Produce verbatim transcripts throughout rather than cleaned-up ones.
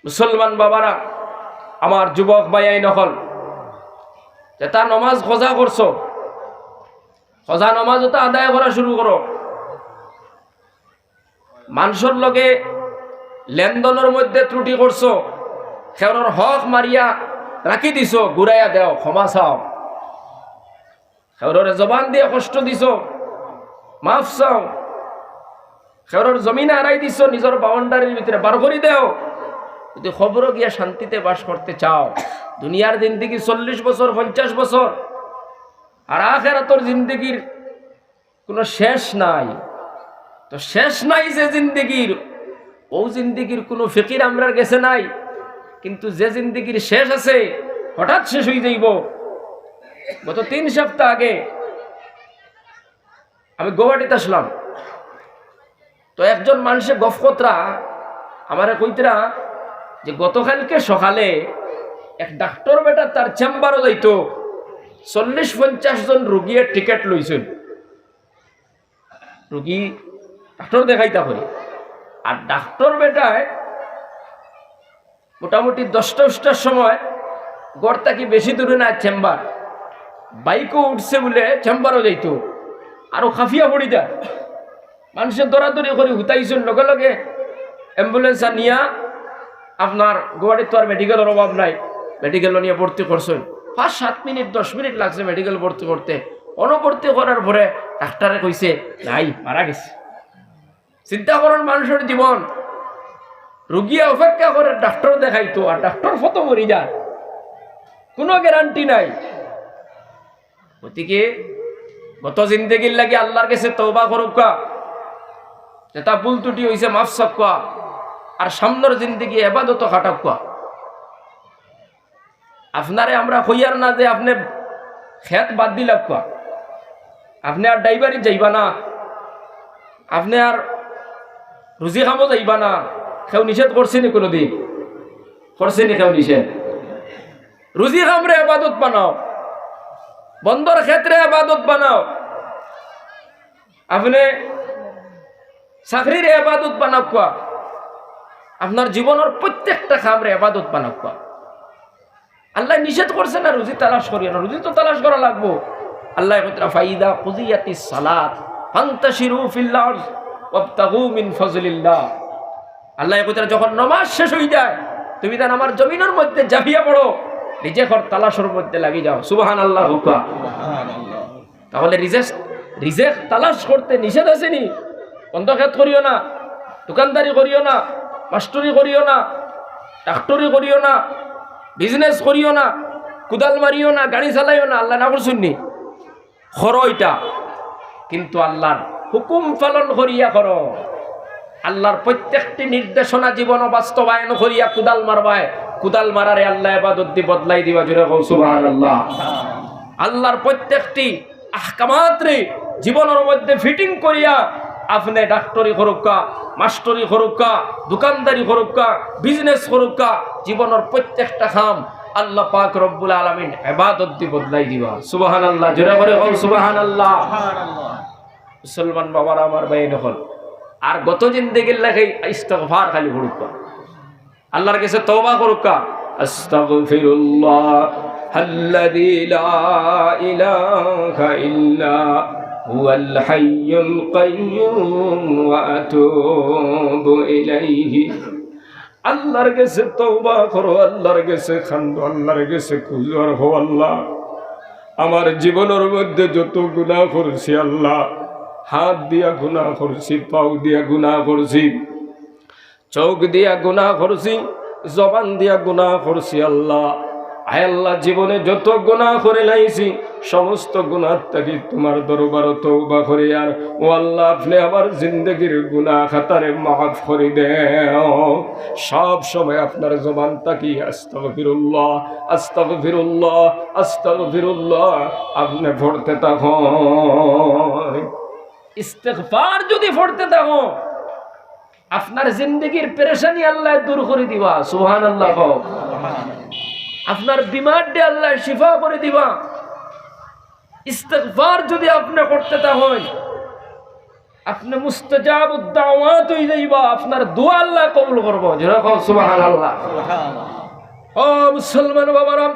মুসলমান বাবারা, আমার যুবক ভাইয়াইন অকল, যেতা নমাজ কজা করছো, কজা নমাজ ওতা আদায় করা শুরু করো। মানষর লগে লেনদেনর মধ্যে ত্রুটি করছো, কেউরর হক মারিয়া রাখি দিছো, ঘুরাইয়া দেও, ক্ষমা চাও। কেউররে জবান দিয়া কষ্ট দিছো, মাফ চাও। কেউরর জমিন আরাই দিছো, নিজর বাউন্ডারির ভিতরে বার করি দেও। যদি কবরো গিয়া শান্তিতে বাস করতে চাও, দুনিয়ার জিন্দেগি চল্লিশ বছর, পঞ্চাশ বছর, আর আখেরাতর জিন্দেগির কোনো শেষ নাই। তো শেষ নাই যে জিন্দেগির, অউ জিন্দেগির কোনো ফিকির আমরার গেছে নাই, কিন্তু যে জিন্দেগির শেষ আছে, হঠাৎ শেষ অই যাইবো। গত তিন সপ্তাহ আগে আমি গৌহাটিত আছলাম, তো একজন মানষে গফ করতরা, আমারে কইতরা যে গতকালকে সকালে এক ডাক্তর বেটা তার চেম্বারো যাইতো, চল্লিশ পঞ্চাশ জন রুগিয়ে টিকেট লইছইন, রুগী ডাক্তর দেখাইতা করি। আর ডাক্তর বেটায় মোটামুটি দশটা উষ্টার সময় ঘর থাকি বেশি দূরে না চেম্বার, বাইকো উঠছে বুলে চেম্বারো যাইতো, আরো কাফিয়া পড়ি যায়। মানষে দৌড়াদৌড়ি করি হুতাইছইন, লগে লগে অ্যাম্বুলেন্স আনিয়া আপনার গৌহাটিত তো আর মেডিকেলর অভাব নাই, মেডিকেলো নিয়া ভর্তি করছইন। পাঁচ সাত মিনিট, দশ মিনিট লাগছে মেডিকেল ভর্তি করতে। অনো ভর্তি করার পরে ডাক্তরে কইছে, "নাই, মারা গেছে।" চিন্তা করইন মানষর জীবন, রুগিয়ে অপেক্ষা করে ডাক্তর দেখাইতো, আর ডাক্তর ফতো মরি যায়, কোনো গ্যারান্টি নাই। গতিকে গত জিন্দেগির লাগি আল্লার গেছে তওবা করউক্কা, যেতা ভুল ত্রুটি অইছে মাফ চাউক্কা, আর সামনর জিন্দেগি এবাদতো খাটাউক্কা। আপনারে আমরা কইয়ার না যে আপনে খেত বাদ দিলাউক্কা, আপনে আর ড্রাইভারি যাইবা না, আপনে আর রুজি কামো যাইবা না, কেউ নিষেধ করছে নি কোনোদিন? করছে নি কেউ নিষেধ? রুজি কামরে এবাদত বানাও, বন্দর খেতরে এবাদত বানাও, আপনে চাকরিরে এবাদত বানাউক্কা, আপনার জীবনর প্রত্যেকটা কামরে এবাদত বানাউক্কা। আল্লায় নিষেধ করছে না রুজি তালাশ করিও না, রুজি তো তালাশ করা লাগবো। আল্লায় কইতরা, "ফাইদা কুদিয়াতিস সালাত ফান্তাশিরু ফিল আরদ ওয়াবতাগু মিন ফাজলিল্লাহ।" আল্লায় কইতরা, "যখন নমাজ শেষ অই যায়, তুমি তান আমার জমিনর মধ্যে ঝাঁপিয়া পড়ো, রিজেকর তালাশর মধ্যে লাগি যাও।" সুবহানাল্লাহ কউক্কা। তাহলে রিজেক, রিজেক তালাশ করতে নিষেধ আছে নি? বন্দর খেত করিও না, দোকানদারি করিও না, মাস্টরি করিও না, ডাক্তরি করিও না, বিজনেস করিও না, কুদাল মারিও না, গাড়ি চালাইও না, আল্লায় না করছইন নি? করো ইটা, কিন্তু আল্লার হুকুম পালন করিয়া করো। আল্লার প্রত্যেকটি নির্দেশনা জীবনো বাস্তবায়ন করিয়া কুদাল মারবায়, কুদাল মারারে আল্লায় এবাদত দি বদলাই দিবা। জোরে কও সুবহানাল্লাহ। আল্লার প্রত্যেকটি আহকামাতরে জীবনর মধ্যে ফিটিং করিয়া আপনে ডাক্তরি করউক্কা, মাস্টরি করউক্কা, দোকানদারি করউক্কা, বিজনেস করউক্কা, জীবনর প্রত্যেকটা কাম আল্লাহ পাক রব্বুল আলামিন এবাদত দি বদলাই দিবা। সুবহানাল্লাহ, জোরে করি কও সুবহানাল্লাহ। মুসলমান বাবারা, আমার ভাইয়াইন অকল, আর গত জিন্দেগির লাগি ইস্তেগফার খালি পড়উক্কা। আল্লার গেছে তওবা করউক্কা। আস্তাগফিরুল্লাহ আল্লাযী লা ইলাহা ইল্লা হুয়াল হাইয়ুল কাইয়্যুম ওয়া আতুবু ইলাইহি। আল্লার গেছে তওবা করো, আল্লার গেছে কান্দো, আল্লার গেছে খুজো আর কও, "আল্লাহ, আমার জীবনর মধ্যে যত গুনাহ করছি আল্লাহ, হাত দিয়া গুনাহ করছি, পাও দিয়া গুনাহ করছি, চউখ দিয়া গুনাহ করছি, জবান দিয়া গুনাহ করছি আল্লাহ। আয় আল্লাহ, জীবনে যত গুনাহ করিলাইছি, সমস্ত গুনাহ থাকি তুমার দরবারো তওবা করিয়ার, ও আল্লাহ, আপনে আমার জিন্দেগির গুনাহ খাতারে মাফ করি দেও।" সব সময় আপনার জবান থাকি আস্তাগফিরুল্লাহ, আস্তাগফিরুল্লাহ, আস্তাগফিরুল্লাহ আপনে পড়তে থাকইন। ইস্তেগফার যদি পড়তে থাকো, আপনার জিন্দেগির পেরেশানি আল্লায় দূর করি দিবা। সুবহানাল্লাহ কও। আপনার বিমাররে আল্লায় শিফা করি দিবা। ইস্তেগফার যদি আপনে করতে থাকইন, আপনে মুস্তাজাবুদ দাওয়াত অই যাইবা, আপনার দোয়া আল্লায় কবুল করবো। জোরে কও সুবহানাল্লাহ। ও মুসলমান বাবারা,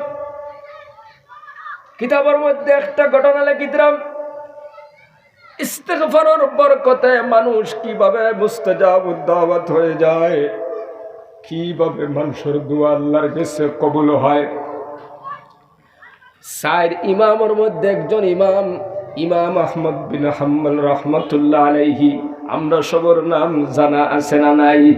কিতাবর মধ্যে একটা ঘটনা লেখিতরাম, ইস্তেগফারর বরকতে মানুষ কিভাবে মুস্তাজাবুদ দাওয়াত হয়ে যায়, কিভাবে মানুষর দোয়া আল্লার গেছে কবুল হয়। চাইর ইমামর মধ্যে একজন ইমাম, ইমাম আহমদ বিন হাম্বল রহমতুল্লাহ আলাইহি, আমরা সবর নাম জানা আছে না নাই?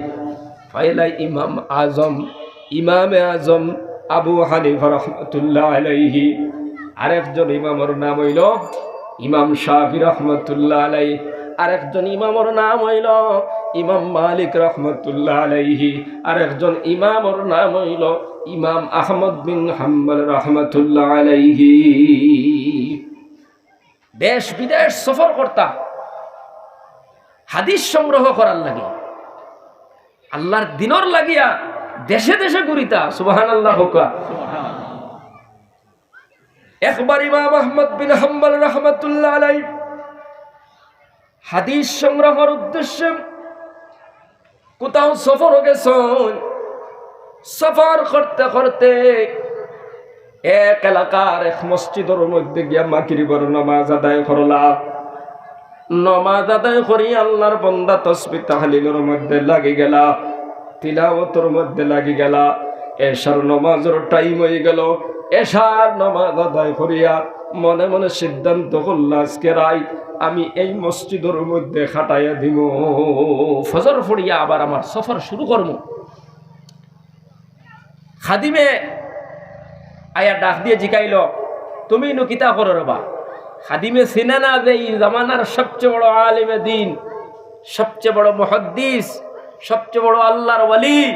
পয়লা ইমাম আজম, ইমামে আজম আবু হানিফা রহমতুল্লাহ আলাইহি। আরেকজন ইমামর নাম অইলো ইমাম শাফি রহমতুল্লাহ আলাইহি। আরেকজন ইমামর নাম অইলো ইমাম মালিক রহমতুল্লাহ আলাইহি। আরেকজন ইমামর নাম অইলো ইমাম আহমদ বিন হাম্বল রহমতুল্লাহ আলাইহি। দেশ বিদেশ সফর করতা হাদিস সংগ্রহ করার লাগি, আল্লার দিনর লাগিয়া দেশে দেশে ঘুরিতা। সুবহানাল্লাহ কউক্কা। একবার ইমাম আহমদ বিন হাম্বল রহমতুল্লাহ আলাইহি হাদিস সংগ্রহর উদ্দেশ্যে কোথাও সফর গেছইন। সফর করতে করতে এক এলাকার এক মসজিদর মধ্যে গিয়া মাগরিবর নামাজ আদায় করলা। নামাজ আদায় করি আল্লার বন্দা তসবিহ তাহলিলর মধ্যে লাগি গেলা, তিলাওয়াতর মধ্যে লাগি গেলা। এশার নামাজর টাইম অই গেল। এশার নামাজ আদায় করিয়া মনে মনে সিদ্ধান্ত করলা, আজকে রাইত আমি এই মসজিদর মধ্যে কাটাইয়া দিমু। ফজর পড়িয়া আবার আমার সফর শুরু করমু। খাদিমে আইয়া ডাক দিয়া জিকাইল, "তুমি ইনো কিতা করো রে বা?" খাদিমে চিনে না যে ই জামানার সবচেয়ে বড় আলিমে দিন, সবচেয়ে বড় মুহাদ্দিস, সবচেয়ে বড় আল্লার ওয়ালি,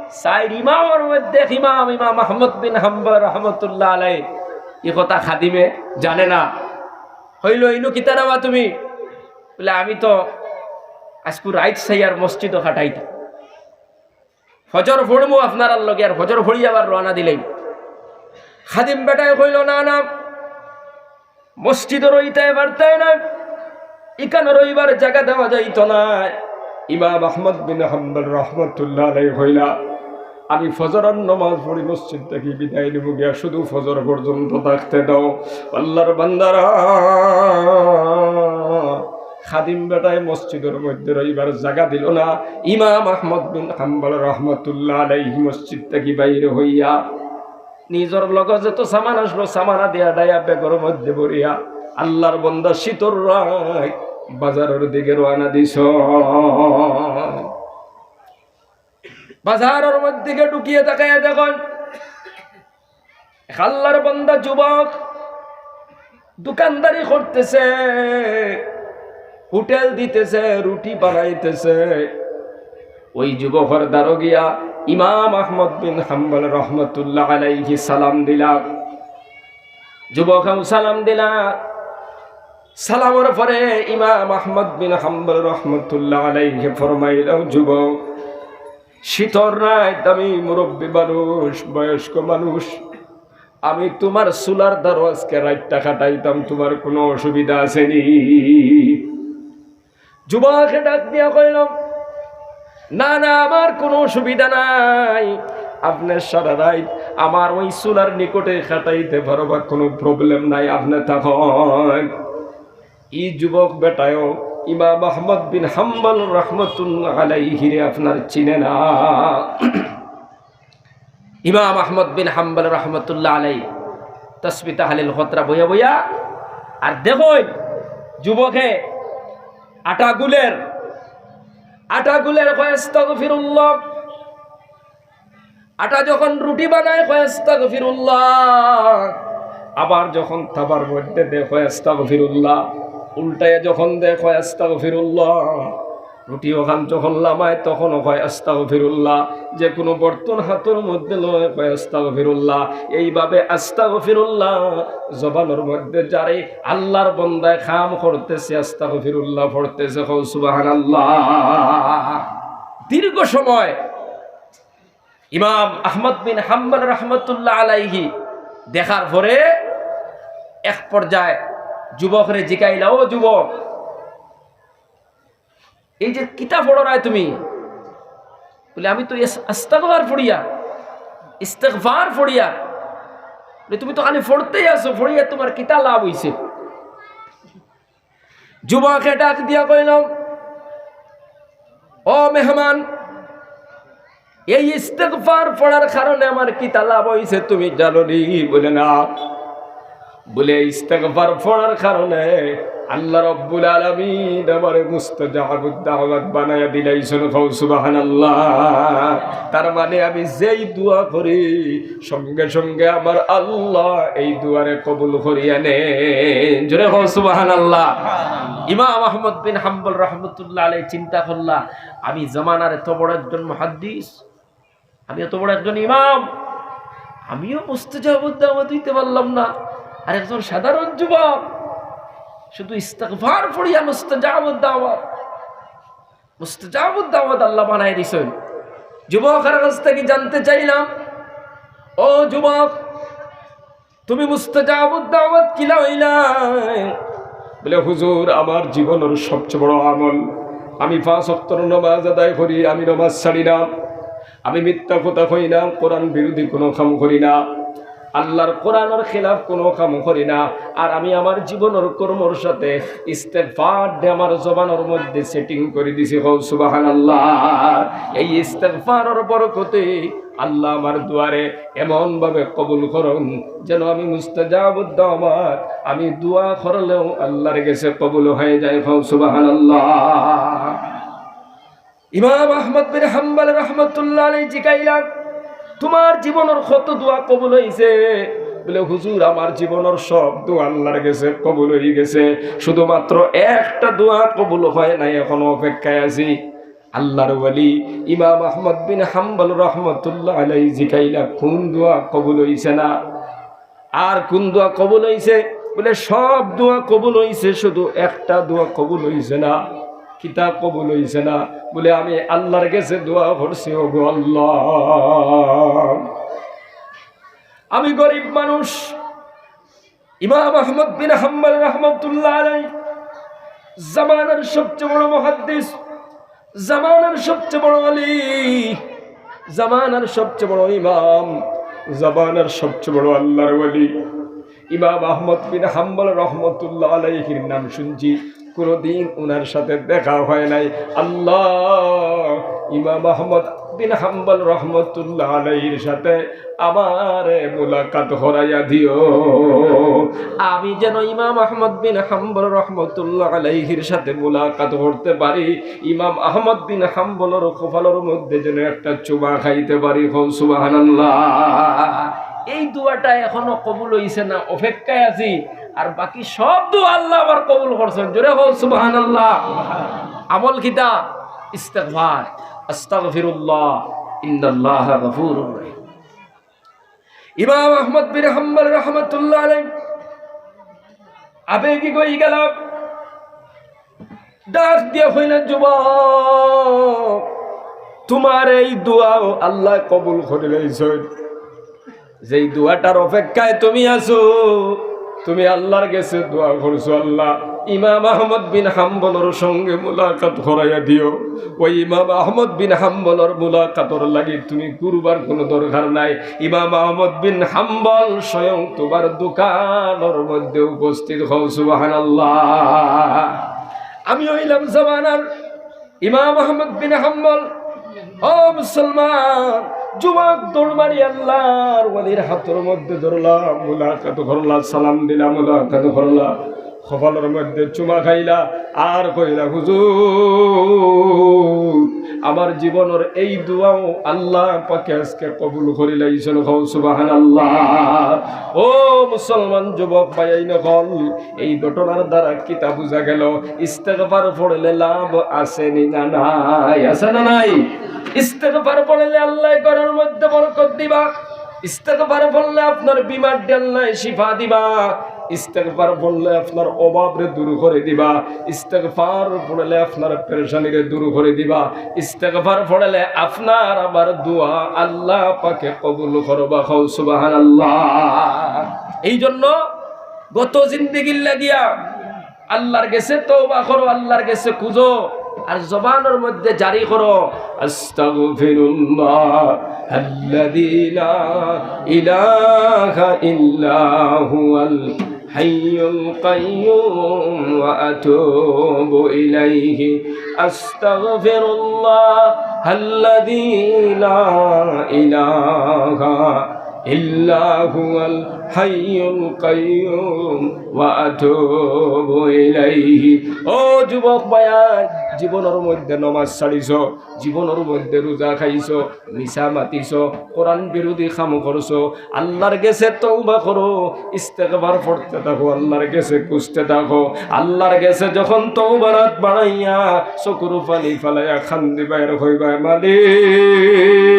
চাইর ইমামর মধ্যে এক ইমাম, ইমাম আহমদ বিন হাম্বল রহমতুল্লাহ আলাইহি। ই কথা খাদিমে জানে না। কইল, "ইনো কিতা রে বা তুমি?" বলে, "আমি তো আইজকু রাইত চাইয়ার মসজিদো কাটাইতাম।" ফজর পড়মু আপনারার লগে, আর ফজর পড়ি আবার রওয়ানা দিলাইমু। খাদিম বেটায় কইল, "না, না, মসজিদো রইতায় পারতায় না, ইখানো রইবার জাগা দেওয়া যাইতো না।" ইমাম আহমদ বিন হাম্বল রহমতুল্লাহ আলাইহি কইলা, "আমি ফজরর নামাজ পড়ি মসজিদ থাকি বিদায় নিমু গিয়া, শুধু ফজর পর্যন্ত থাকতে দাও।" আল্লার বান্দারা, খাদিম বেটায় মসজিদর মধ্যে রইবার জাগা দিল না। ইমাম আহমদ বিন হাম্বল রহমতুল্লাহ আলাইহি মসজিদ থাকি বাইর হইয়া নিজর লগে যত সামান আসলো, সামান আদিয়া ডাইয়া ব্যাগর মধ্যে ভরিয়া আল্লার বন্দা শীতর রাইত বাজারর দিকে রওয়ানা দিছইন। বাজারর মধ্যে গিয়া ঢুকিয়া তাকাইয়া দেখইন, এক আল্লার বন্দা যুবক দোকানদারি করতেছে, হোটেল দিতেছে, রুটি বানাইতেছে। ওই যুবকর দ্বারো গিয়া ইমাম আহমদ বিন হাম্বল রহমতুল্লাহ আলাইহি সালাম দিলা। যুবকেও সালাম দিলা। সালামর পরে ইমাম আহমদ বিন হাম্বল রহমতুল্লাহ আলাইহি ফরমাইল, "যুবক, শীতর রাইত, আমি মুরব্বী মানুষ, বয়স্ক মানুষ, আমি তুমার চুলার দ্বারো আজকে রাইতটা কাটাইতাম, তুমার কুনু অসুবিধা আছে নি?" যুবকে ডাক দিয়া কইল, "না, না, আমার কুনু অসুবিধা নাই, আপনে সারা রাইত আমার ওই চুলার নিকটে কাটাইতে পারবা, কুনু problem নাই, আপনে থাকইন।" ই যুবক বেটায়ও ইমাম আহমদ বিন হাম্বল রহমতুল্লাহ আলাইহিরে আপনার চিনে না। ইমাম আহমদ বিন হাম্বল রহমতুল্লাহ আলাইহি তসবি তাহলিল করতরা বইয়া বইয়া। আর দেখইন, যুবকে আটা গুলের, আটা গুলের কয় আস্তাগফিরুল্লাহ। আটা যখন রুটি বানায় কয় আস্তাগফিরুল্লাহ, আবার যখন তাবার মধ্যে দেয় কয় আস্তাগফিরুল্লাহ, উল্টাইয়া যখন দেয় কয় আস্তাগফিরুল্লাহ, রুটি ওখান যখন লামায় তখনও কয় আস্তাগফিরুল্লাহ, যে কুনু বর্তন হাতর মধ্যে লয় কয় আস্তাগফিরুল্লাহ। এইভাবে আস্তাগফিরুল্লাহ জবানর মধ্যে জারি, আল্লার বন্দায় কাম করতেছে, আস্তাগফিরুল্লাহ পড়তেছে। কও সুবহানাল্লাহ। দীর্ঘ সময় ইমাম আহমদ বিন হাম্বল রহমতুল্লাহ আলাইহি দেখার পরে এক পর্যায়ে যুবকরে জিকাইলা, "ও যুবক, এই যে কিতা পড়রায় তুমি? বলে, আমি তো ইস-, আস্তাগফার পড়িয়ার, ইস্তেগফার পড়িয়ার। বলে, তুমি তো খালি পড়তেই আছো, পড়িয়া তোমার কিতা লাভ অইছে? যুবকে ডাক দিয়া কইল, ও মেহমান, এই ইস্তেগফার পড়ার কারণে আমার কিতা লাভ অইছে তুমি জানো নি? বলে, না। বলে, ইস্তেগফার পড়ার কারণে আল্লাহ রব্বুল আলামিন আমারে মুস্তাজাবুদ দাওয়াত বানাইয়া দিলাইছইন। কও সুবহানাল্লাহ। তার মানে আমি যেই দোয়া করি, সঙ্গে সঙ্গে আমার আল্লাহ এই দোয়ারে কবুল করিয়া নেন। জোরে কও সুবহানাল্লাহ। ইমাম আহমদ বিন হাম্বল রহমতুল্লাহ আলাইহি চিন্তা করলা, আমি জমানার এত বড় একজন মুহাদ্দিস, আমি এত বড় একজন ইমাম, আমিও মুস্তাজাবুদ দাওয়াত হইতে পারলাম না। আর একজন সাধারণ যুবক শুধু ইস্তেগফার পড়িয়া মুস্তাজাবুদ দাওয়াত, মুস্তাজাবুদ দাওয়াত আল্লাহ বানাই দিছইন। যুবকর কাছ থাকি জানতে চাইলাম, ও যুবক, তুমি মুস্তাজাবুদ দাওয়াত কিলা হইলায়? বলে, হুজুর, আমার জীবনর সবচেয়ে বড় আমল, আমি পাঁচ ওয়াক্তর নামাজ আদায় করি, আমি নামাজ ছাড়ি না, আমি মিথ্যা কথা কই না, কোরআন বিরোধী কোনো কাম করি না, আল্লাহর কোরআনর খেলাফ কোনো কাম করি না। আর আমি আমার জীবনর কর্মর সাথে ইস্তেগফার দে আমার জবানর মধ্যে সেটিং করি দিছি। কও সুবহানাল্লাহ। এই ইস্তেগফারর বরকতে আল্লাহ আমার দোয়ারে এমন ভাবে কবুল করইন, যেন আমি মুস্তাজাবুদ দাওয়াত, আমি দোয়া করলেও আল্লাহর গেছে কবুল হয়ে যায়। কও সুবহানাল্লাহ। ইমাম আহমদ বিন হাম্বল রহমতুল্লাহ আলাইহি জিকাইলা, তোমার জীবনর কত দোয়া কবুল হইছে? বলে, হুজুর, আমার জীবনর সব দোয়া আল্লাহর গেছে কবুল হয়ে গেছে, শুধুমাত্র একটা দোয়া কবুল হয় নাই, এখনো অপেক্ষায় আছি। আল্লাহর ওলি ইমাম আহমদ বিন হাম্বল রহমতুল্লাহ আলাইহি জিকাইলা, কোন দোয়া কবুল হইছে না? আর কোন দোয়া কবুল হইছে? বলে, সব দোয়া কবুল হইছে, শুধু একটা দোয়া কবুল হইছে না। কিতা কবুল হইছে না? বলে, আমি আল্লাহর গেছে দোয়া করছি, ওগো আল্লাহ, আমি গরিব মানুষ। ইমাম আহমদ বিন হাম্বল রহমতুল্লাহ আলাইহি, জামানার সবচেয়ে বড় মুহাদ্দিস, জামানার সবচেয়ে বড় আলী, জামানার সবচেয়ে বড় ইমাম, জামানার সবচেয়ে বড় আল্লাহর ওলি ইমাম আহমদ বিন হাম্বল রহমতুল্লাহ আলাইহির নাম শুনছি, কোনোদিন ওনার সাথে দেখা হয় নাই। আল্লাহ, ইমাম আহমদ বিন হাম্বল রহমতুল্লাহ আলাইহির সাথে আমারে মুলাকাত করাইয়া দিও, আমি যেন ইমাম আহমদ বিন হাম্বল রহমতুল্লাহ আলাইহির সাথে মুলাকাত করতে পারি, ইমাম আহমদ বিন হাম্বলর কপালর মধ্যে যেন একটা চুমা খাইতে পারি। কও সুবহানাল্লাহ। এই দোয়াটা এখনো কবুল হইছে না, অপেক্ষায় আছি। আর বাকি সব দোয়া আল্লাহ আবার কবুল করছেন। জোরে কও সুবহানাল্লাহ। আমল কিতা? ইস্তেগফার, আস্তাগফিরুল্লাহ, ইন্নাল্লাহা গাফুরুর রহিম। ইমাম আহমদ বিন হাম্বল রহমতুল্লাহ আলাইহি আবেগী হয়ে গেল, ডাক দিয়া কইলা, যুবক, তোমার এই দোয়াও আল্লাহ কবুল করিলাইছইন। যেই দোয়াটার অপেক্ষায় তুমি আছো, তুমি আল্লাহর গেছে দোয়া করছো, আল্লাহ, ইমাম আহমদ বিন হাম্বলর সঙ্গে মুলাকাত করাইয়া দিও। ওই ইমাম আহমদ বিন হাম্বলর মুলাকাতর লাগি তুমি ঘুরবার কোনো দরকার নাই। ইমাম আহমদ বিন হাম্বল স্বয়ং তোমার দোকানর মধ্যে উপস্থিত। কও সুবহানাল্লাহ। আমি হইলাম জামানার ইমাম আহমদ বিন হাম্বল। ও মুসলমান, যুবক দৌড় মারি আল্লাহর ওলির হাতর মধ্যে ধরলা, মুলাকাত করলা, সালাম দিলা, মুলাকাত করলা, কপালর মধ্যে চুমা খাইলা, আর কইলা, হুজুর, আমার জীবনর এই দোয়াও আল্লাহ পাকে আজকে কবুল করিলাইছইন। কও সুবহানাল্লাহ। ও মুসলমান যুবক ভাইয়াইন অকল, এই ঘটনার দ্বারা কিতা বুঝা গেল? ইস্তেগফার পড়লে লাভ আছে নি না নাই? আছে না নাই? ইস্তেগফার পড়লে আল্লাহ ঘরর মধ্যে বরকত দিবা। ইস্তেগফার পড়লে আপনার বিমার আল্লাহ শিফা দিবা। ইস্তেগফার পড়লে আপনার অভাবরে দূর করে দিবা। ইস্তেগফার পড়লে আপনার পেরেশানিরে দূর করে দিবা। ইস্তেগফার পড়লে আপনার আমার দোয়া আল্লাহ পাকে কবুল করবা। কও সুবহানাল্লাহ। এই জন্য গত জিন্দেগির লাগিয়া আল্লাহর গেছে তওবা করো, আল্লাহর গেছে খুঁজো। আর জবানর মধ্যে জারি করো, আস্তাগফিরুল্লাহ আল্লাযী লা ইলাহা ইল্লা হুয়াল হাইয়ুল কাইয়্যুম ওয়া আতুবু ইলাইহি। আস্তাগফিরুল্লাহ আল্লাযী লা ইলাহা ইল্লা হুয়াল হাইয়ুল কাইয়্যুম ওয়া আতুবু ইলাইহি। ও যুবক ভাইয়াইন, জীবনর মধ্যে নমাজ ছাড়িছো, জীবনর মধ্যে রোজা খাইছো, মিছা মাতিছো, কোরআন বিরোধী কাম করছো, আল্লাহর গেছে তওবা করো, ইস্তেগফার পড়তে থাকো, আল্লাহর গেছে খুঁজতে থাকো। আল্লাহর গেছে যখন তওবার আত বাড়াইয়া চকুর পানি ফালাইয়া কান্দিবায় আর কইবায়, মালিক,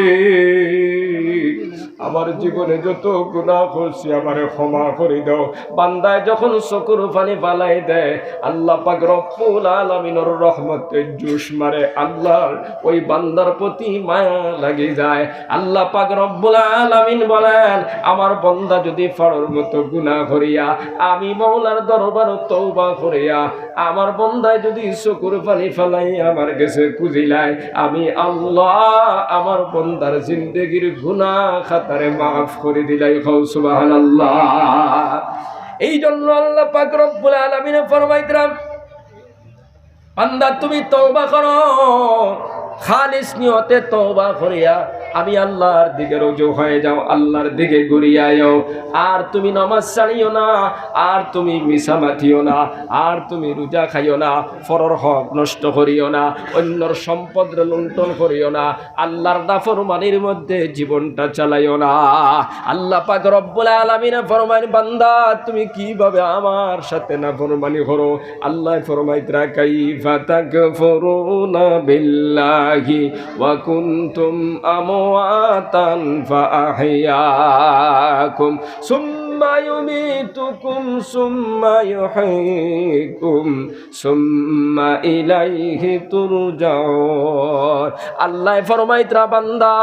আমার জীবনে যত গুনাহ করছি, আমারে ক্ষমা করি দাও। বান্দায় যখন চকুর পানি ফালাই দেয়, আল্লাহ পাক রব্বুল আলামিনর রহমতে জোশ মারে, আল্লাহর ওই বান্দার প্রতি মায়া লাগি যায়। আল্লাহ পাক রব্বুল আলামিন বলেন, আমার বান্দা যদি ফাড়র মতো গুনাহ করিয়া, আমি মওলার দরবারো তওবা করিয়া, আমার বান্দায় যদি চকুর পানি ফালাই আমার গেছে খুঁজিলায়, আমি আল্লাহ আমার বান্দার জিন্দেগির গুনাহ খাতারে মাফ করি দিলাই। কও সুবহানাল্লাহ। এই জন্য আল্লাহ পাক রব্বুল আলামিনে ফরমাইতরা, বান্দা, তুমি তওবা করো, খালিস নিয়তে তওবা করিয়া আমি আল্লাহর দিকে রুজু হয়ে যাও, আল্লাহর দিকে ঘুরিয়া আও। আর তুমি নামাজ ছাড়িও না, আর তুমি মিছা মাতিও না, আর তুমি রোজা খাইও না, পরর হক নষ্ট করিও না, অন্যর সম্পদরে লুণ্ঠন করিও না, আল্লাহর নাফরমানির মধ্যে জীবনটা চালাইও না। আল্লাহ পাক রব্বুল আলামিনে ফরমাইন, বান্দা, তুমি কিভাবে আমার সাথে নাফরমানি করো? আল্লায় ফরমাইতরা, কাইফা তাকফুরুনা বিল্লাহি ওয়া কুনতুম আমওয়াতান ফাআহইয়াকুম সুম্মা ইউমীতুকুম সুম্মা ইউহয়ীকুম সুম্মা ইলাইহি তুরজাউন। আল্লায় ফরমাইতরা, বান্দা,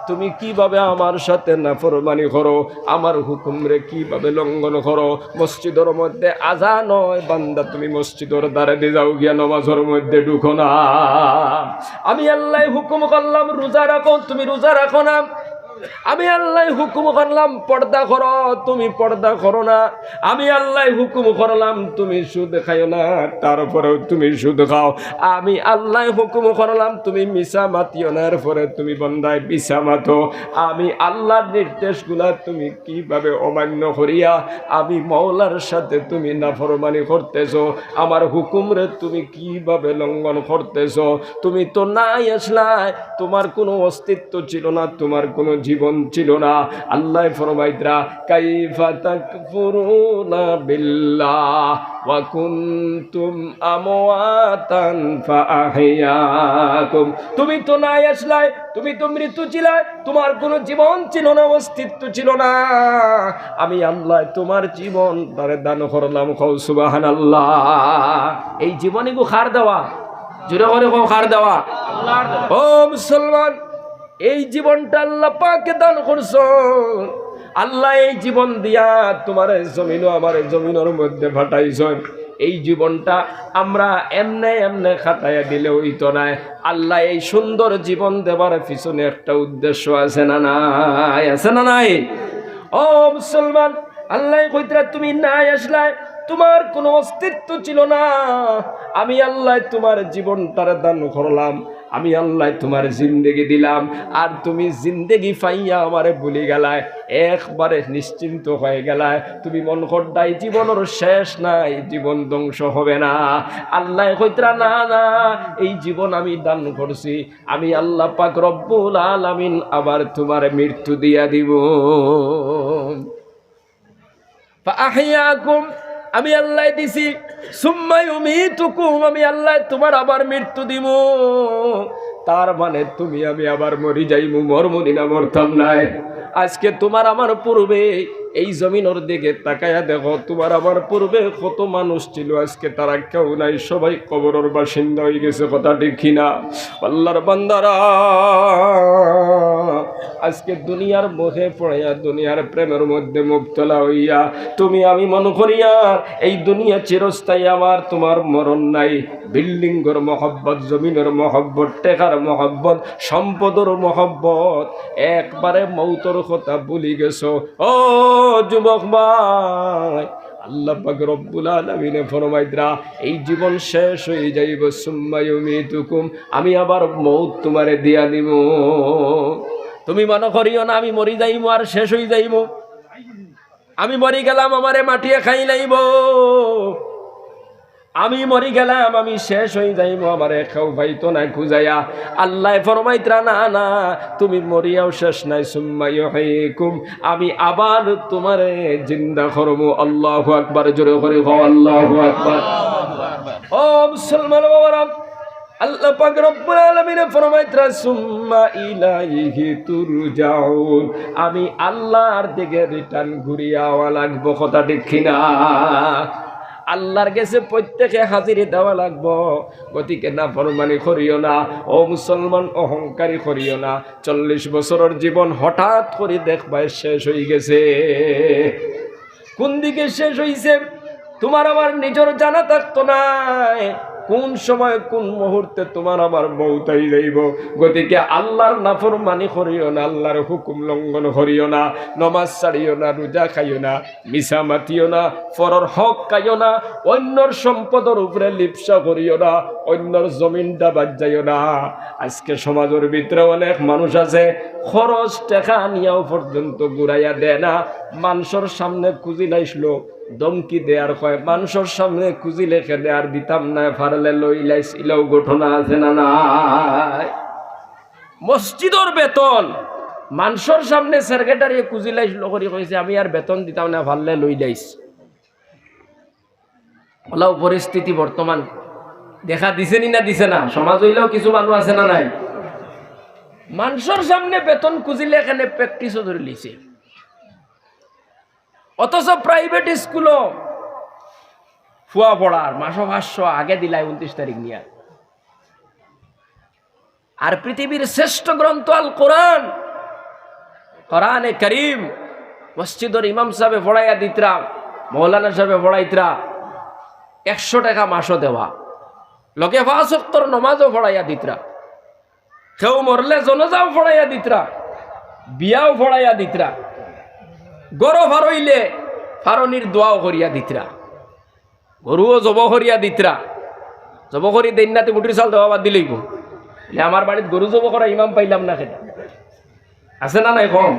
তুমি কিভাবে আমার সাথে নাফরমানি করো, আমার হুকুমরে কিভাবে লঙ্ঘন করো? মসজিদর মধ্যে আজান অয়, বান্দা, তুমি মসজিদর ধারেদি যাও গিয়া, নমাজর মধ্যে ঢুকো না। আমি আল্লায় হুকুম করলাম রোজা রাখো, তুমি রোজা রাখো না। আমি আল্লায় হুকুম করলাম পর্দা করো, তুমি পর্দা করো না। আমি আল্লায় হুকুম করলাম তুমি সুদ খাইও না, তারপরেও তুমি সুদ খাও। আমি আল্লায় হুকুম করলাম তুমি মিছা মাতিও না, এরপরে তুমি বান্দায় মিছা মাতো। আমি আল্লাহর নির্দেশগুলা তুমি কিভাবে অমান্য করিয়া আমি মওলার সাথে তুমি নাফরমানি করতেছো? আমার হুকুমরে তুমি কিভাবে লঙ্ঘন করতেছো? তুমি তো নাই আসলায়, তোমার কোনো অস্তিত্ব ছিল না, তোমার কোনো জীবন ছিল না। আল্লায় ফরমাইতরা, কাইফা তাকফুরুনা বিল্লাহ ওয়া কুনতুম আমওয়াতান ফাআহইয়াকুম। তুমি তো নাই আসলায়, তুমি তো মৃত ছিলায়, তোমার কোনো জীবন ছিল না, অস্তিত্ব ছিল না। আমি আল্লায় তোমার জীবনটারে দান করলাম। কও সুবহানাল্লাহ। এই জীবন ইগু কার দেওয়া? জোরে করি কও, কার দেওয়া? ও মুসলমান, এই জীবনটা আল্লাহ পাকে দান করছইন। আল্লায় এই জীবন দিয়া তোমারে জমিনো আমারে জমিনর মধ্যে পাঠাইছইন। এই জীবনটা আমরা এমনে এমনে কাটাইয়া দিলে অইতো নায়। আল্লায় এই সুন্দর জীবন দেবার পিছনে একটা উদ্দেশ্য আছে না নাই? আছে না নাই? ও মুসলমান, আল্লায় কইতরা, তুমি নাই আসলায়, তোমার কোনো অস্তিত্ব ছিল না। আমি আল্লায় তোমার জীবনটারে দান করলাম, আমি আল্লায় তোমার জিন্দেগি দিলাম, আর তুমি জিন্দেগি পাইয়া আমারে ভুলি গেলায়, একবারে নিশ্চিন্ত হয়ে গেলায়। তুমি মন করতায় জীবনর শেষ নাই, জীবন ধ্বংস হবে না। আল্লায় কইতরা, না, না, এই জীবন আমি দান করছি, আমি আল্লাহ পাক রব্বুল আলামিন আবার তোমারে মৃত্যু দিয়া দিমু। ফাআহইয়াকুম, আমি আল্লায় দিছি। সুম্মা ইউমীতুকুম, আমি আল্লায় তোমার আবার মৃত্যু দিমু। তার মানে তুমি আমি আবার মরি যাইমু, মরমু নি না? মরতাম নায়। আজকে তোমার আমার পূর্বে এই জমিনর দিকে তাকাইয়া দেখো, তোমার আমার পূর্বে কত মানুষ ছিল, আজকে তারা কেউ নাই, সবাই কবরর বাসিন্দা হয়ে গেছে। কথা ঠিক কি না? আল্লাহর বান্দারা, আজকে দুনিয়ার মোহে পড়িয়া, দুনিয়ার প্রেমের মধ্যে মুবতলা হইয়া, তুমি আমি মনে করিয়ার এই দুনিয়া চিরস্থায়ী, আমার তোমার মরণ নাই। বিল্ডিংর মহব্বত, জমিনর মহব্বত, টেকার মহব্বত, সম্পদর মহব্বত, একবারে মৌতর কথা ভুলি গেছো। ও যুবক ভাই, আল্লাহ পাক রব্বুল আলামিনে ফরমাইতরা, এই জীবন শেষ অই যাইবো, সুম্মা ইউমিতুকুম, আমি আবার মৌত তুমারে দিয়া দিমু। তুমি মনো করিও না আমি মরি যাইমু আর শেষ অই যাইমু। আমি মরি গেলাম, আমারে মাটিয়ে খাই লাইবো। আমি মরি গেলাম, আমি শেষ অই যাইমু, আমারে কেউ পাইতো না খুজাইয়া। আল্লায় ফরমাইতরা, না, না, তুমি মরিয়াও শেষ নায়, সুম্মা ইউহয়িকুম, আমি আবার তুমারে জিন্দা করমু। আল্লাহু আকবার, জোরে করি কও, আল্লাহু আকবার। ও মুসলমান বাবারা, আল্লাহ পাক রব্বুল আলামিনে ফরমাইতরা, সুম্মা ইলাইহি তুরজাউন, আমি আল্লাহর দিকে রিটার্ন ঘুরিয়া আওয়া লাগবো, কথা ঠিক কিনা? আল্লাহর গেছে প্রত্যেকে হাজিরি দেওয়া লাগবো। গতিকে নাফরমানি করিও না, ও মুসলমান, অহংকারী করিও না। চল্লিশ বছরর জীবন হঠাৎ করি দেখবায় শেষ অই গেছে। কুন দিকে শেষ অইছে, তুমার আমার নিজর জানা থাকতো নায়। কুন সময়, কুন মুহূর্তে তুমার আমার মৌত আই যাইবো। গতিকে আল্লাহর নাফরমানি করিও না, আল্লাহর হুকুম লঙ্ঘন করিও না, নমাজ ছাড়িও না, রোজা খাইও না, মিছা মাতিও না, পরর হক খাইও না, অইন্যর সম্পদর উপরে লিপ্সা করিও না, অইন্যর জমিনটা বাদ যাইও না। আজকে সমাজর ভিতরে অনেক মানুষ আছে, খরচ টেকা আনিয়াও পর্যন্ত ঘুরাইয়া দেয় না, মানষর সামনে খুজিলাইছলো, ধমকি দেয় আর কয়, মানষর সামনে খুজিলে কেনে আর দিতাম নায়, পারলে লইলাইছ, ইলাও ঘটনা আছে না নাই? মসজিদর বেতন মানষর সামনে সেক্রেটারিয়ে খুজিলাইছলো করি কইছে, আমি আর বেতন দিতাম নায়, পারলে লইলাইছ। অলাও পরিস্থিতি বর্তমান দেখা দিছে নি না দিছে না? সমাজ অইলেও কিছু মানুষ আছে না নাই? মানষর সামনে বেতন খুজিলে কেনে প্র্যাকটিসও ধরিলিছে। অথচ প্রাইভেট স্কুলো ফুয়া পড়ার মাসো পাঁচশো আগে দিলায় ঊনত্রিশ তারিখ নিয়া। আর পৃথিবীর শ্রেষ্ঠ গ্রন্থ আল কোরআন, কোরআনে করিম, মসজিদর ইমাম সাবে পড়াইয়া দিতরা, মৌলানা সাবে পড়াইতরা, একশো টেকা মাসো দেওয়া, লগে পাঁচ ওয়াক্তর নমাজও পড়াইয়া দিতরা, কেউ মরলে জনাজাও পড়াইয়া দিতরা, বিয়াও পড়াইয়া দিতরা, গরু ফারইলে ফারনির দোয়াও করিয়া দিতরা। গরুও জব করিয়া দিতরা। জব করি দেইন না তে মুটির চাল দেওয়া বাদ দিলাইবো। বলে, আমার বাড়িত গরু জব করা ইমাম পাইলাম না কেনে? আছে না নাই কম?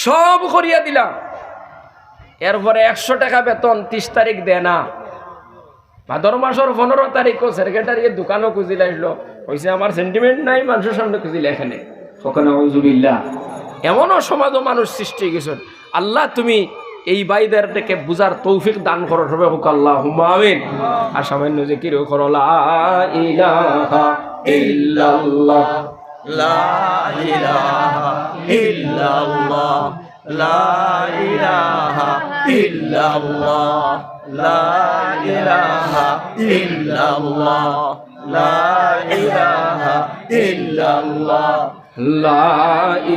সব করিয়া দিলাম। এরপরে একশো টেকা বেতন ত্রিশ তারিখ দেয় না। ভাদর মাসর পনেরো তারিখও সেক্রেটারিয়ে দোকানো খুজিলাইছলো। কইছে, আমার সেন্টিমেন্ট নাই, মানষর সামনে খুজিলে কেনে। কও না, নাউজুবিল্লাহ। এমনও সমাজও মানুষ সৃষ্টি অই গেছইন। আল্লাহ, তুমি এই ভাইদেরকে বুঝার তৌফিক দান করো, সবে কউক্কা আল্লাহুম্মা আমিন। আর সামান্য জিকিরও করো, লা ইলাহা ইল্লাল্লাহ, লা ইলাহা ইল্লাল্লাহ, লা ইলাহা ইল্লাল্লাহ, লা ইলাহা ইল্লাল্লাহ, লা ইলাহা ইল্লাল্লাহ। লা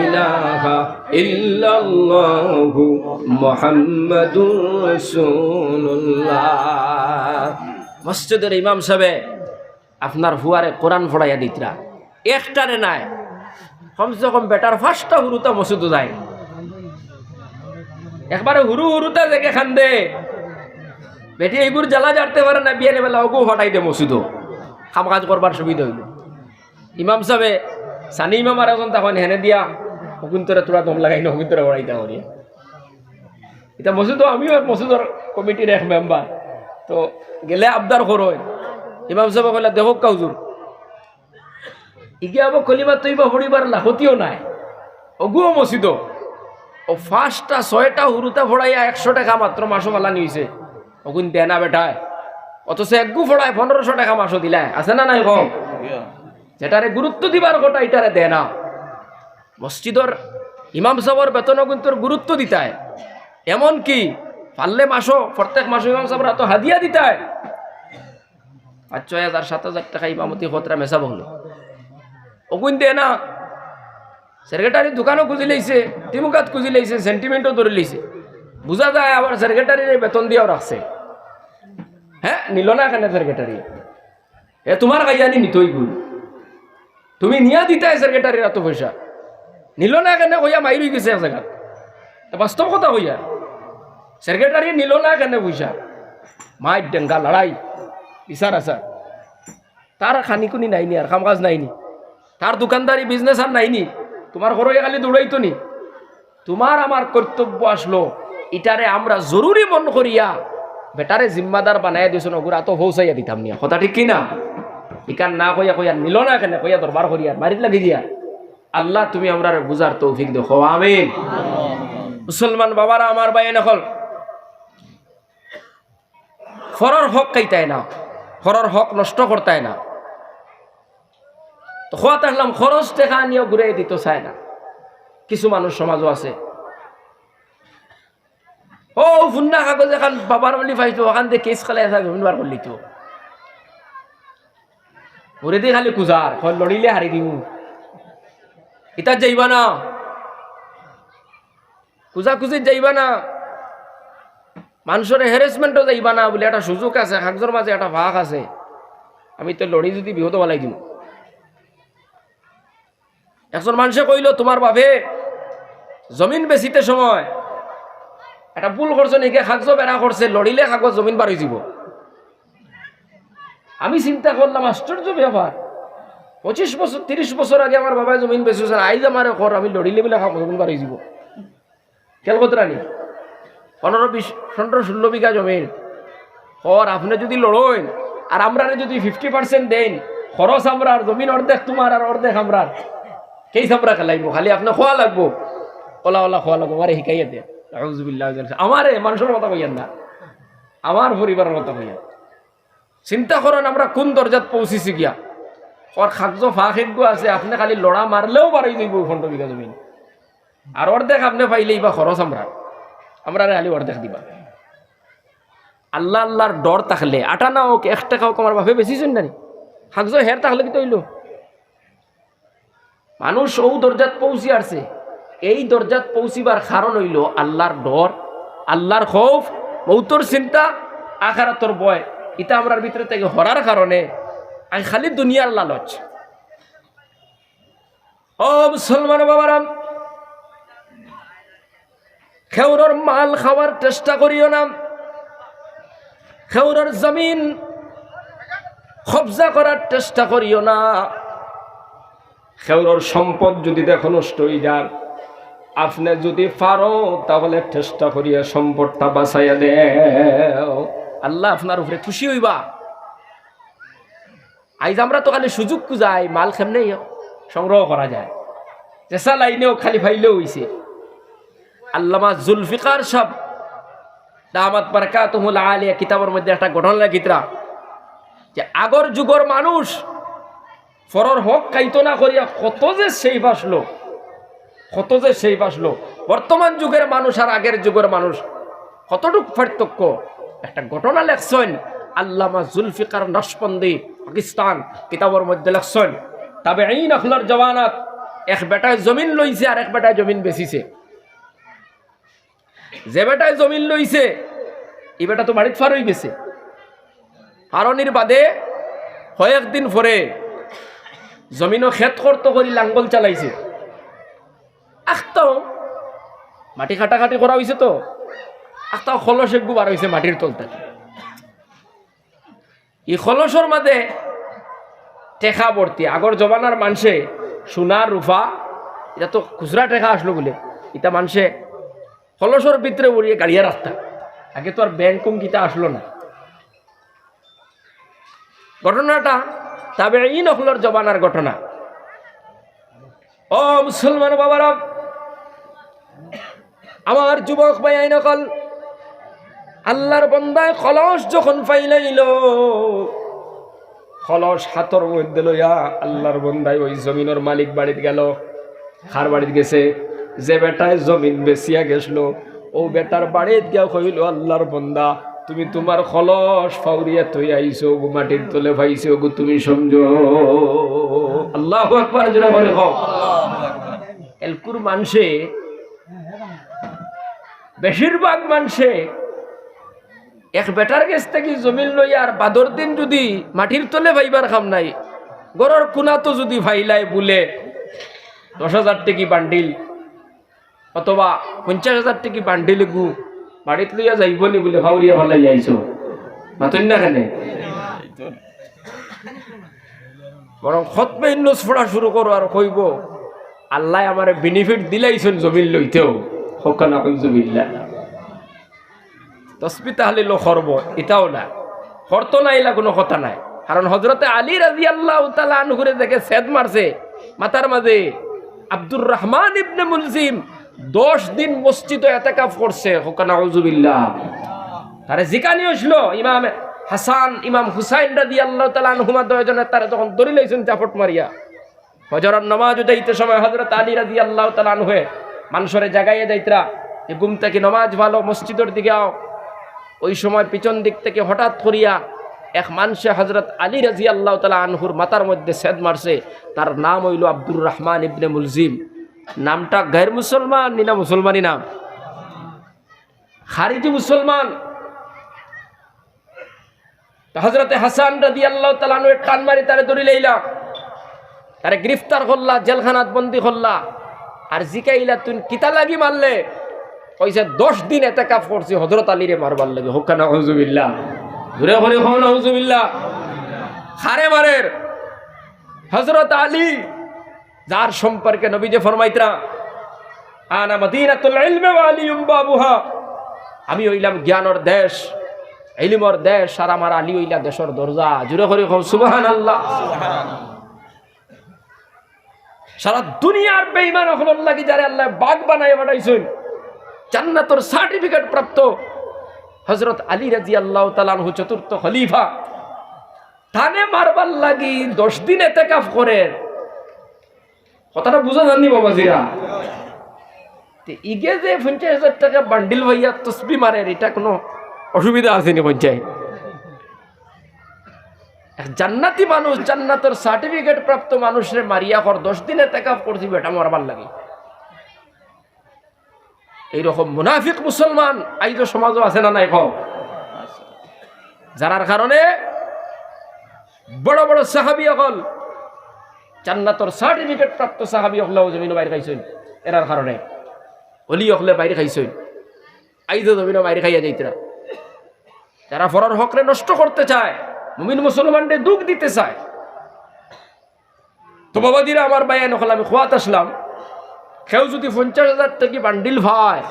ইলাহা ইল্লাল্লাহু মুহাম্মাদুর রাসূলুল্লাহ। মসজিদর ইমাম সাবে আপনার ফুয়ারে কোরআন পড়াইয়া দিতরা, একটারে নায়, কমসে কম বেটার পাঁচটা হুরুতা মসজিদো যায়। একবারে হুরু হুরুতা যেগে কান্দে, বেটি এইগুর জ্বালা জারতে পারে না, বিয়ানে বেলা অগু ফাটাই দে মসজিদো, কাম কাজ করবার সুবিধা অইলো। ইমাম সাবে, সানি ইমাম আর একজন তখন হেনে দিয়া, হগুন্তরে থুড়া দম লাগাই না, হগুন্তরে ওড়াইতা করি। ইতা মসজিদো আমিও এক মসজিদর কমিটির এক মেম্বার। তো গেলে আবদার করইন। ইমাম সাবে কইলা, দেখউক্কা হুজুর, ইগিয়ে আবো কলিমা তৈবা পড়িবার লাখতিও নাই। অগুও মসজিদো। অউ পাঁচটা ছয়টা হুরুতা পড়াইয়া একশো টেকা মাত্র মাসো ফালানি অইছে। অগুইন দেয় না বেটায়। অথচ এগু পড়ায় পনেরোশো টেকা মাসো দিলায়। আছে না নাই কম? যেটারে গুরুত্ব দিবার কথা, ইটারে দেয় না। মসজিদর ইমাম সাবর বেতন অগুইন্তর গুরুত্ব দিতায়। এমনকি পারলে মাসো, প্রত্যেক মাসো ইমাম সাবর আতো হাদিয়া দিতায়। পাঁচ ছয় হাজার, সাত হাজার টেকা ইমামতি খতরা মেসাব অইলো। অগুইন দেয় না। সেক্রেটারির দোকানও খুজিলাইছে, তিমুকাত খুজিলাইছে, সেন্টিমেন্টও ধরিলাইছে। বুঝা যায় আবার সেক্রেটারিরে বেতন দিয়াও রাখছে। হ্যাঁ, নিলো না কেনে সেক্রেটারি। এ তুমার কাইয়া নি নিতই গুল। তুমি নিয়া দিতায় সেক্রেটারির আতো পয়সা। নিল না কেনে কইয়া মাইর অইগেছে এক জাগাত। এ বাস্তব কথা কইয়া। সেক্রেটারি নিল না কেনে পয়সা। মাইর ডেঙ্গা লড়াই। বিচার আচার। তার খানিকুনি নাইনি আর কাম কাজ নাইনি। তার দোকানদারি বিজনেস আর নাইনি। তুমার ঘরো খালি দৌড়াইতো নি। তুমার আমার কর্তব্য আছলো, ইটারে আমরা জরুরি মন করিয়া বেটারে জিম্মাদার বানাইয়া দিছইন, অগুর আতো পৌঁছাইয়া দিতাম নিয়া। কথা ঠিক কি না? ইখান না কইয়া কইয়া নিল না কেনে কইয়া দরবার করিয়া মারিত লাগি দিয়া। আল্লাহ তুমি আমরারে বুঝার তৌফিক দেও, কও আমিন। মুসলমান বাবারা, আমার ভাইয়াইন অকল, পরর হক খাইতায় না, পরর হক নষ্ট করতায় না। তো কওয়াত আছলাম, খরচ টেকা আনিয়াও ঘুরাই দিতো চায় না। কিছু মানুষ সমাজো আছে, অউ ফুন্না কাগজ এখান বাবার বুলি পাইতো, অখান দিয়া কেস খেলাইয়া জমিন বার করিলিতো। ওরেদি খালি কুজার, কয় লড়িলে হারি দিমু। ইতা যাইবা না, কুজাকুজিত যাইবা না, মানষরে হ্যারাসমেন্টো যাইবা না, বুলে একটা সুযোগ আছে, কাগজর মাঝে একটা ফাঁক আছে, আমি তো লড়ি যদি বিপদো ফালাই দিমু। একজন মানষে কইলো, তুমার বাপে জমিন বেচিতে সময় একটা ভুল করছইন, ইগে কাগজো বেড়া করছে, লড়িলে কাগজ জমিন বার অইযিবো। আমি চিন্তা করলাম, আশ্চর্য ব্যাপার, পঁচিশ বছর, তিরিশ বছর আগে আমার বাবায় জমিন বেচিছইন, আইজ আমারে কর আমি লড়িলে বুলে কাগজ জমিন বার অইযিবো। খেয়াল করতরা নি? পনেরো, বিশ, পনেরো, ষোলো বিঘা জমিন। কর, আপনে যদি লড়ইন আর আমরারে যদি ফিফটি পার্সেন্ট দেইন, খরচ আমরার, জমিন অর্ধেক তুমার আর অর্ধেক আমরার, কেস আমরা খেলাইমু, খালি আপনে কওয়া লাগবো, অলা অলা কওয়া লাগবো, আমারে হিকাইয়া দে। আউযুবিল্লাহ, আমারে, মানষর কথা কইয়ার না, আমার পরিবারর কথা কইয়ার। চিন্তা করইন, আমরা কুন দরজাত পৌঁছিছি গিয়া। কর কাগজো ফাঁক একগু আছে, আপনে খালি লড়া মারলেও বার অইযিবো পনেরো বিঘা জমিন। আর অর্ধেক আপনে পাইলে ইবা খরচ আমরার, আমরারে খালি অর্ধেক দিবা। আল্লাহ, আল্লাহর ডর থাকলে, আটা না অউক, এক টেকা অউক, আমার বাপে বেচিছইন না নি, কাগজো হের থাকলে কিতা অইলো? মানুষ অউ দরজাত পৌঁছি আরছে। এই দরজাত পৌঁছিবার কারণ অইলো আল্লাহর ডর, আল্লাহর খৌফ, মউতর চিন্তা, আখেরাতর ভয়। ইতা আমরার ভিতরে থাকি হরার কারণে আইজ খালি দুনিয়ার লালচ। ও মুসলমান বাবারা, কেউরর মাল খাওয়ার চেষ্টা করিও না, কেউরর জমিন কবজা করার চেষ্টা করিও না। কেউরর সম্পদ যদি দেখো নষ্ট অই যার, আপনে যদি পারো তাহলে চেষ্টা করিয়া সম্পদটা বাঁচাইয়া দেও, আল্লাহ আপনার উপরে খুশি অইবা। আইজ আমরা তো খালি সুযোগ খুজাই, মাল কেমনে সংগ্রহ করা যায়, যেসা লাইনেও খালি পাইলেও অইছে। আল্লামা জুলফিকার সাব দামাত বারকাতুহুল আলিয়া কিতাবর মধ্যে একটা ঘটনা লেখিতরা যে আগর যুগর মানুষ পরর হক খাইতো না করিয়া কত যে safe আছলো, কত যে safe আছলো। বর্তমান যুগর মানুষ আর আগর যুগর মানুষ কতটুক পার্থক্য। একটা ঘটনা লেখছইন আল্লামা জুলফিকার নকশবন্দি, পাকিস্তান, কিতাবর মধ্যে লেখছইন, তাবেঈন অকলর জমানাত এক বেটায় জমিন লইছে আর এক বেটায় জমিন বেচিছে। যে বেটায় জমিন লইছে, ই বেটা তো বাড়িত ফার অইগেছে। ফারনির বাদে কয়েকদিন পরে জমিনো খেত করতো করি লাঙ্গল চালাইছে। আখতাও মাটি কাটাকাটি করা অইছে তো, আখতাও খলস একগু বার অইছে মাটির তল থাকি। ই খলসর মাঝে টেকা ভর্তি। আগর জমানার মানষে সোনা, রূপা, ইতা তো খুচরা টেকা আছলো বুলে, ইতা মানষে খলসর ভিতরে ভরিয়া গাড়িয়া রাখতা। আগে তো আর ব্যাংক কুন কিতা আছলো না। ঘটনাটা তাবেঈন অকলর জমানার ঘটনা। ও মুসলমান বাবারা, আমার যুবক ভাইয়াইন অকল, আল্লাহর বন্দায় খলস যখন ফাইলাইলো, খলস হাতর মধ্যে লইয়া আল্লাহর বন্দায় ওই জমিনর মালিক বাড়িত গেলো। কার বাড়িত গেছে? যে বেটায় জমিন বেচিয়া গেছলো, অউ বেটার বাড়িত গিয়া কইলো, "আল্লাহর বন্দা, তুমি তুমার খলস ফাউরিয়া থইয়া আইছো, অগু মাটির তলে ফাইছে, অগু তুমি সমঝো।" আল্লাহু আকবার, জোরে করি কও। এলকুর মানষে, বেশিরভাগ মানষে এক বেটার গেছ থাকি জমিন লইয়া আর বাদর দিন যুদি মাটির তলে ফাইবার কাম নাই, ঘরর কুনাত যুদি ফাইলায় বুলে দশ হাজার টেকি বান্ডিল অথবা পঞ্চাশ হাজার টেকি বান্ডিল গু বাড়িত লইয়া যাইবো নি বুলে ফাউরিয়া ফালাই আইছো, মাতইন না কেনে? বরং খতমে ইউনুস পড়া শুরু করো আর কইবো, "আল্লায় আমারে benefit দিলাইছইন জমিন লইতেও।" কউক্কা নাউজুবিল্লাহ। তসবি তাহলিলও করবো, ইতাও না। করতো না, ইলা কুনু কথা নাই। কারণ হজরতে আলী রাদিয়াল্লাহু তাআলা আনহুরে দেখে সেদ মারছে মাথার মাঝে। আব্দুর রহমান ইবনে মুলজিম দশ দিন মসজিদো এতেকাফ করছে, কউক্কা নাউজুবিল্লাহ। তারে জিকানি অইছিল, ইমাম হাসান, ইমাম হুসাইন রাদিয়াল্লাহু তাআলা আনহুমা দুইজনে তারে যখন ধরি লাইছইন জাপট মারিয়া, ফজরর নমাজ উঠাইতে সময় হজরত আলী রাদিয়াল্লাহু তাআলা আনহুয়ে মানষরে জাগাইয়া যাইতরা যে, "ঘুম থাকি নমাজ ভালো, মসজিদর দিকে আও।" ওই সময় পিছন দিক থাকি হঠাৎ করিয়া এক মানষে হজরত আলী রাদিয়াল্লাহু তাআলা আনহুর মাথার মধ্যে সেদ মারছে। তার নাম অইলো আব্দুর রহমান ইবনে মুলজিম। নামটা গাইর মুসলমান নি না মুসলমানি নাম? খারিজি মুসলমান। তো হজরতে হাসান রাদিয়াল্লাহু তাআলা আনহুয়ে টান মারি তারে ধরি লাইলা, তারে গ্রেফতার করলা, জেলখানাত বন্দি করলা। আর জিকাইলা, "তুই কিতা লাগি মারলে?" কইছে, "দশ দিন এতেকাফ করছি হজরত আলীরে মারবার লাগি।" কউক্কা নাউজুবিল্লাহ। জোরে করি কও নাউজুবিল্লাহ। কারে মারের? হজরত আলী, যার সম্পর্কে নবীজি ফরমাইতরা, "আনা মদিনাতুল ইলমি ওয়া আলিয়ুম বাবুহা।" আমি অইলাম জ্ঞানর দেশ, ইলমর দেশ, আর আমার আলী অইলা দেশর দরজা। জোরে করি কও সুবহানাল্লাহ। সারা দুনিয়ার বেঈমান অকলর লাগি যারে আল্লায় বাঘ বানাইয়া পাঠাইছইন, জান্নাতর সার্টিফিকেট প্রাপ্ত হজরত আলী রাদিয়াল্লাহু তাআলা আনহু, চতুর্থ খলিফা, তানে মারবার লাগি দশ দিন এতেকাফ করের। কথাটা বুঝা যার নি বাবাজিরা? তে ইগে যে পঞ্চাশ হাজার টেকা বান্ডিল পাইয়া তসবি মারের, ইটা কুনু অসুবিধা আছে নি পঞ্চাশ? এক জান্নাতি মানুষ, জান্নাতর সার্টিফিকেট প্রাপ্ত মানুষরে মারিয়া কর, "দশ দিন এতেকাফ করছি বেটা মারবার লাগি।" এইরকম মুনাফিক মুসলমান আইজও সমাজও আছে না নাই কও? যারার কারণে বড় বড় সাহাবী অকল, জান্নাতর সার্টিফিকেট প্রাপ্ত সাহাবী অকলেও জমিনো মাইর খাইছইন, এরার কারণে। অলি অকলে মাইর খাইছইন, আইজও জমিনো মাইর খাইয়া যাইতরা। যারা পরর হকরে নষ্ট করতে চায়, মুমিন মুসলমানরে দুখ দিতে চায়। তো বাবাজিরা, আমার ভাইয়াইন অকল, আমি কওয়াত আছলাম, কেউ যুদি পঞ্চাশ হাজার টেকি বান্ডিল পায়,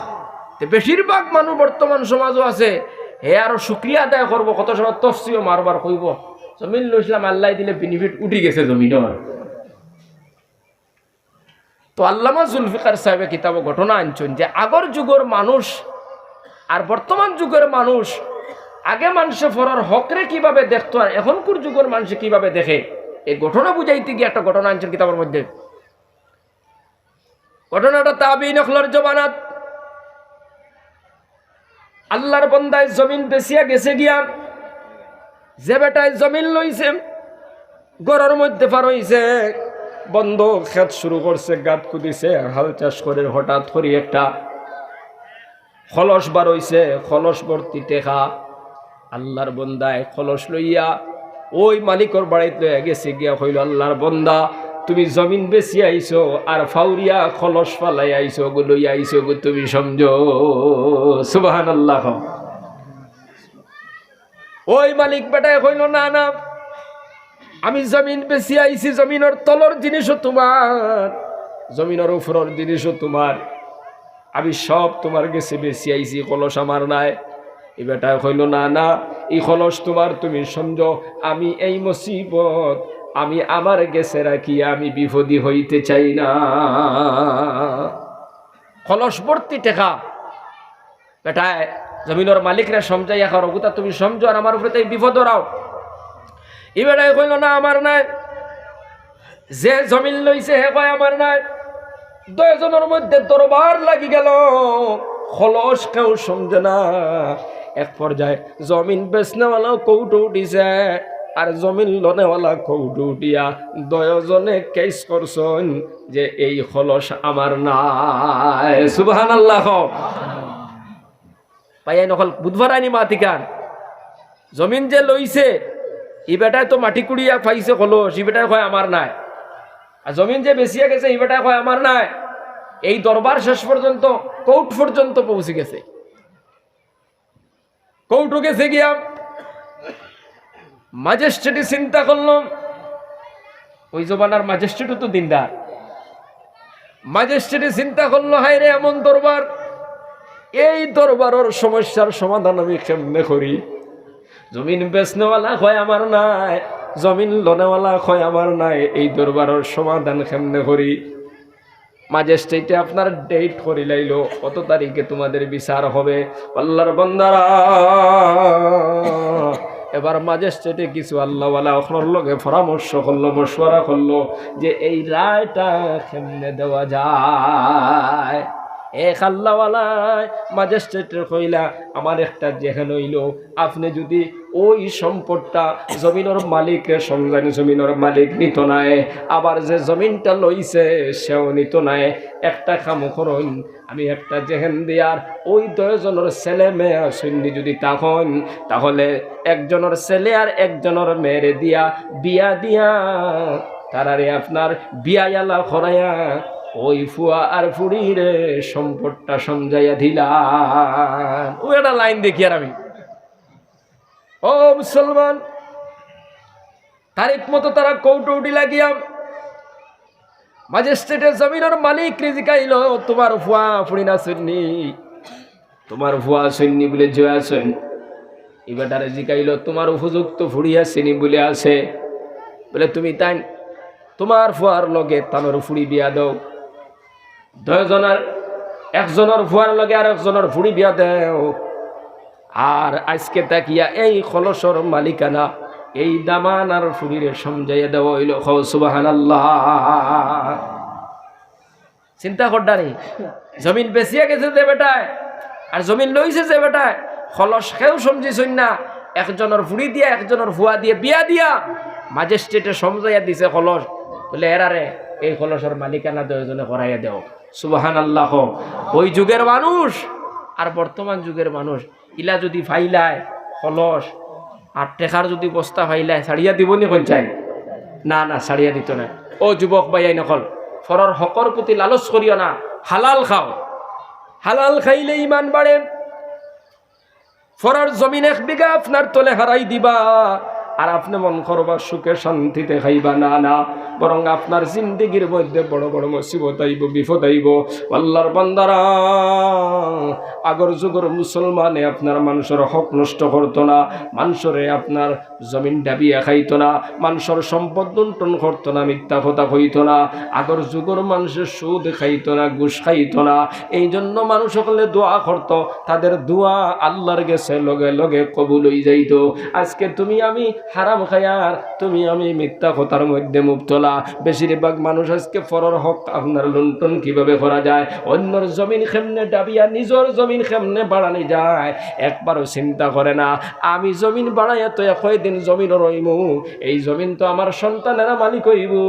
তে বেশিরভাগ মানুষ বর্তমান সমাজও আছে, হে আরো শুকরিয়া আদায় করবো, কত সময় তফসিও মারবার কইবো, "জমিন লইছলাম, আল্লায় দিলে benefit উঠি গেছে জমিনর।" তো আল্লামা জুলফিকার সাহেবে কিতাবো ঘটনা আনছইন যে আগর যুগর মানুষ আর বর্তমান যুগর মানুষ, আগে মানষে পরর হকরে কিভাবে দেখতো আর এখনকুর যুগর মানষে কিভাবে দেখে, এই ঘটনা বুঝাইতে গিয়া একটা ঘটনা আনছইন কিতাবর মধ্যে। ঘটনাটা তাবিন অকলর জমানাত আল্লার বন্দায় জমিন বেচিয়া গেছে গিয়া, যে বেটায় জমিন লইছে, ঘরর মধ্যে পার অইছে, বন্দো খেত শুরু করছে, গাত খুদিছে, হাল চাষ করের, হঠাৎ করি একটা কলস বার অইছে, কলস ভর্তি টেকা। আল্লার বন্দায় কলস লইয়া ওই মালিকর বাড়িত লইয়া গেছে গিয়া কইলো, "আল্লার বন্দা, তুমি জমিন বেচিয়া আইছো আর ফাউরিয়া কলস ফালাই আইছো গো, লইয়া আইছো গো, তুমি সমঝো।" সুবহানাল্লাহ। ওই মালিক বেটায় কইলো, "না, না, আমি জমিন বেচিয়া আইছি, জমিনর তলর জিনিসও তুমার, জমিনর উপরর জিনিসও তুমার, আমি সব তুমার গেছে বেচিয়া আইছি, কলস আমার নায়।" ই বেটায় কইলো, "না, না, ই কলস তুমার, তুমি সমঝো, আমি এই মুসিবত আমি আমার গেছে রাখিয়া আমি বিপদি হইতে চাই না।" কলস ভর্তি টেকা। বেটায় জমিনর মালিকরে সমঝাইয়া কর, "অগুতা তুমি সমঝো আর আমার উপরে তাই বিপদ অরাও।" ই বেটায় কইলো, "না, আমার নায়।" যে জমিন লইছে হে কয়, "আমার নায়।" দুইজনর মধ্যে দরবার লাগি গেল, কলস কেউ সমঝে না। এক পর্যায়ে জমিন বেচনেওয়ালাও কোর্টো উঠিছে, আর জমিন লনেওয়ালা কোর্টো উঠিয়া দুইজনে কেস করছইন যে এই কলস আমার নায়। সুবহানাল্লাহ। ভাইয়াইন অকল, বুঝ পারায়নি মাতিকান? জমিন যে লইছে, ই বেটায় তো মাটি কুড়িয়া পাইছে কলস, ই বেটায় কয় আমার নায়। আর জমিন যে বেচিয়া গেছে, ই বেটায় কয় আমার নায়। এই দরবার শেষ পর্যন্ত, কোর্ট পর্যন্ত পৌঁছি গেছে। কোর্টো গেছে গিয়া ম্যাজিস্ট্রেটে চিন্তা করল, ওই জমানার ম্যাজিস্ট্রেটও তো দিনদার। ম্যাজিস্ট্রেটে চিন্তা করল, হায় রে, এমন দরবার, এই দরবারর সমস্যার সমাধান আমি কেমনে করি? জমিন বেচনেওয়ালা কয় আমার নায়, জমিন লনেওয়ালা কয় আমার নায়, এই দরবারর সমাধান কেমনে করি? ম্যাজিস্ট্রেটে আপনার ডেট করি লাইলো, কত তারিখে তোমাদের বিচার হবে। আল্লাহর বান্দারা, এবার ম্যাজিস্ট্রেটে কিছু আল্লাহওয়ালা অকলর লগে পরামর্শ করলো, মশওয়ারা করলো যে এই রায়টা কেমনে দেওয়া যায়। এক আল্লাহওয়ালায় ম্যাজিস্ট্রেটরে কইলা, আমার একটা জেহেন অইলো, আপনে যুদি ওই সম্পদটা জমিনর মালিকরে সমঝাইন, জমিনর মালিক নিতো নায়, আবার যে জমিনটা লইছে সেও নিতো নায়। একটা কাম করইন, আমি একটা জেহেন দিয়ার, ওই দুইজনর ছেলে মেয়ে আছইননি যুদি থাকইন, তাহলে একজনর ছেলে আর একজনর মেয়েরে দিয়া, বিয়া দিয়া, তারারে আপনার বিয়াইয়ালা করাইয়া, ওই ফুয়া আর ফুড়িরে সম্পদটা সমঝাইয়া দিলাম। ও একটা লাইন দেখিয়ার আমি। ও মুসলমান, তারিখ মতো তারা কোর্টো উঠি লাগিয়া ম্যাজিস্ট্রেটে জমিনর মালিকরে জিকাইলো, তোমার ফুয়া ফুড়ি আছইননি? তোমার ফুয়া আছইননি? বুলে, জি আছইন। ই বেটারে জিকাইলো, তোমার উপযুক্ত ফুড়ি আছেনি? বুলে, আছে। বুলে, তুমি তাইন তোমার ফুয়ার লগে তানর ফুড়ি বিয়া দেও। দুইজনর, একজনর ফুয়ার লগে আর একজনর ফুড়ি বিয়া দেও। আর আইজকে থাকিয়া এই কলসর মালিকানা এই দামানার ফুড়িরে সমঝাইয়া দেওয়া অইলো। কও সুবহানাল্লাহ। চিন্তা কররা নি, জমিন বেচিয়া গেছে যে বেটায়, আর জমিন লইছে যে বেটায়, কলস কেউ সমঝিছইন না। একজনর ফুড়ি দিয়া, একজনর ফুয়া দিয়া, বিয়া দিয়া, ম্যাজিস্ট্রেটে সমঝাইয়া দিছে কলস। বুলে, এরারে এই কলসর মালিকানা দুইজনে করাইয়া দেও। সুবহানাল্লাহ। ওই যুগের মানুষ আর বর্তমান যুগের মানুষ ইলা যুদি পাইলায় কলস আর টেকার যুদি বস্তা পাইলায়, ছাড়িয়া দিবো নি কইন চাই? না, না, ছাড়িয়া দিতো নায়। ও যুবক ভাইয়াইন অকল, পরর হকর প্রতি লালচ করিও না, হালাল খাও। হালাল খাইলে ইমান বাড়ে। পরর জমিন এক বিঘা আপনার তলে হারাই দিবা, আর আপনে মন করবা সুখে শান্তিতে খাইবা, না, না, বরং আপনার জিন্দেগির মধ্যে বড় বড় মুসিবত আইবো, বিপদ আইবো। আল্লাহর বান্দারা, আগর যুগর মুসলমানে আপনার মানষর হক নষ্ট করতো না, মানষরে আপনার জমিন ডাবিয়া খাইতো না, মানষর সম্পদ লুণ্ঠন করতো না, মিথ্যা কথা কইতো না। আগর যুগর মানষে সুদ খাইতো না, ঘুষ খাইতো না। এই জন্য মানুষ অকলে দোয়া করতো, তাদের দোয়া আল্লাহর গেছে লগে লগে কবুল অই যাইতো। আইজকে তুমি আমি হারাম খাইয়ার, তুমি আমি মিথ্যা কথার মধ্যে মুবতলা, বেশিরভাগ মানুষ আইজকে পরর হক আপনার লুণ্ঠন কিভাবে করা যায়, অইন্যর জমিন কেমনে ডাবিয়া নিজর জমিন কেমনে বাড়ানি যায়, একবারও চিন্তা করে না। আমি জমিন বাড়াইয়া তো কয়দিন জমিনো রইমু, এই জমিন তো আমার সন্তানেরা মালিক অইবো,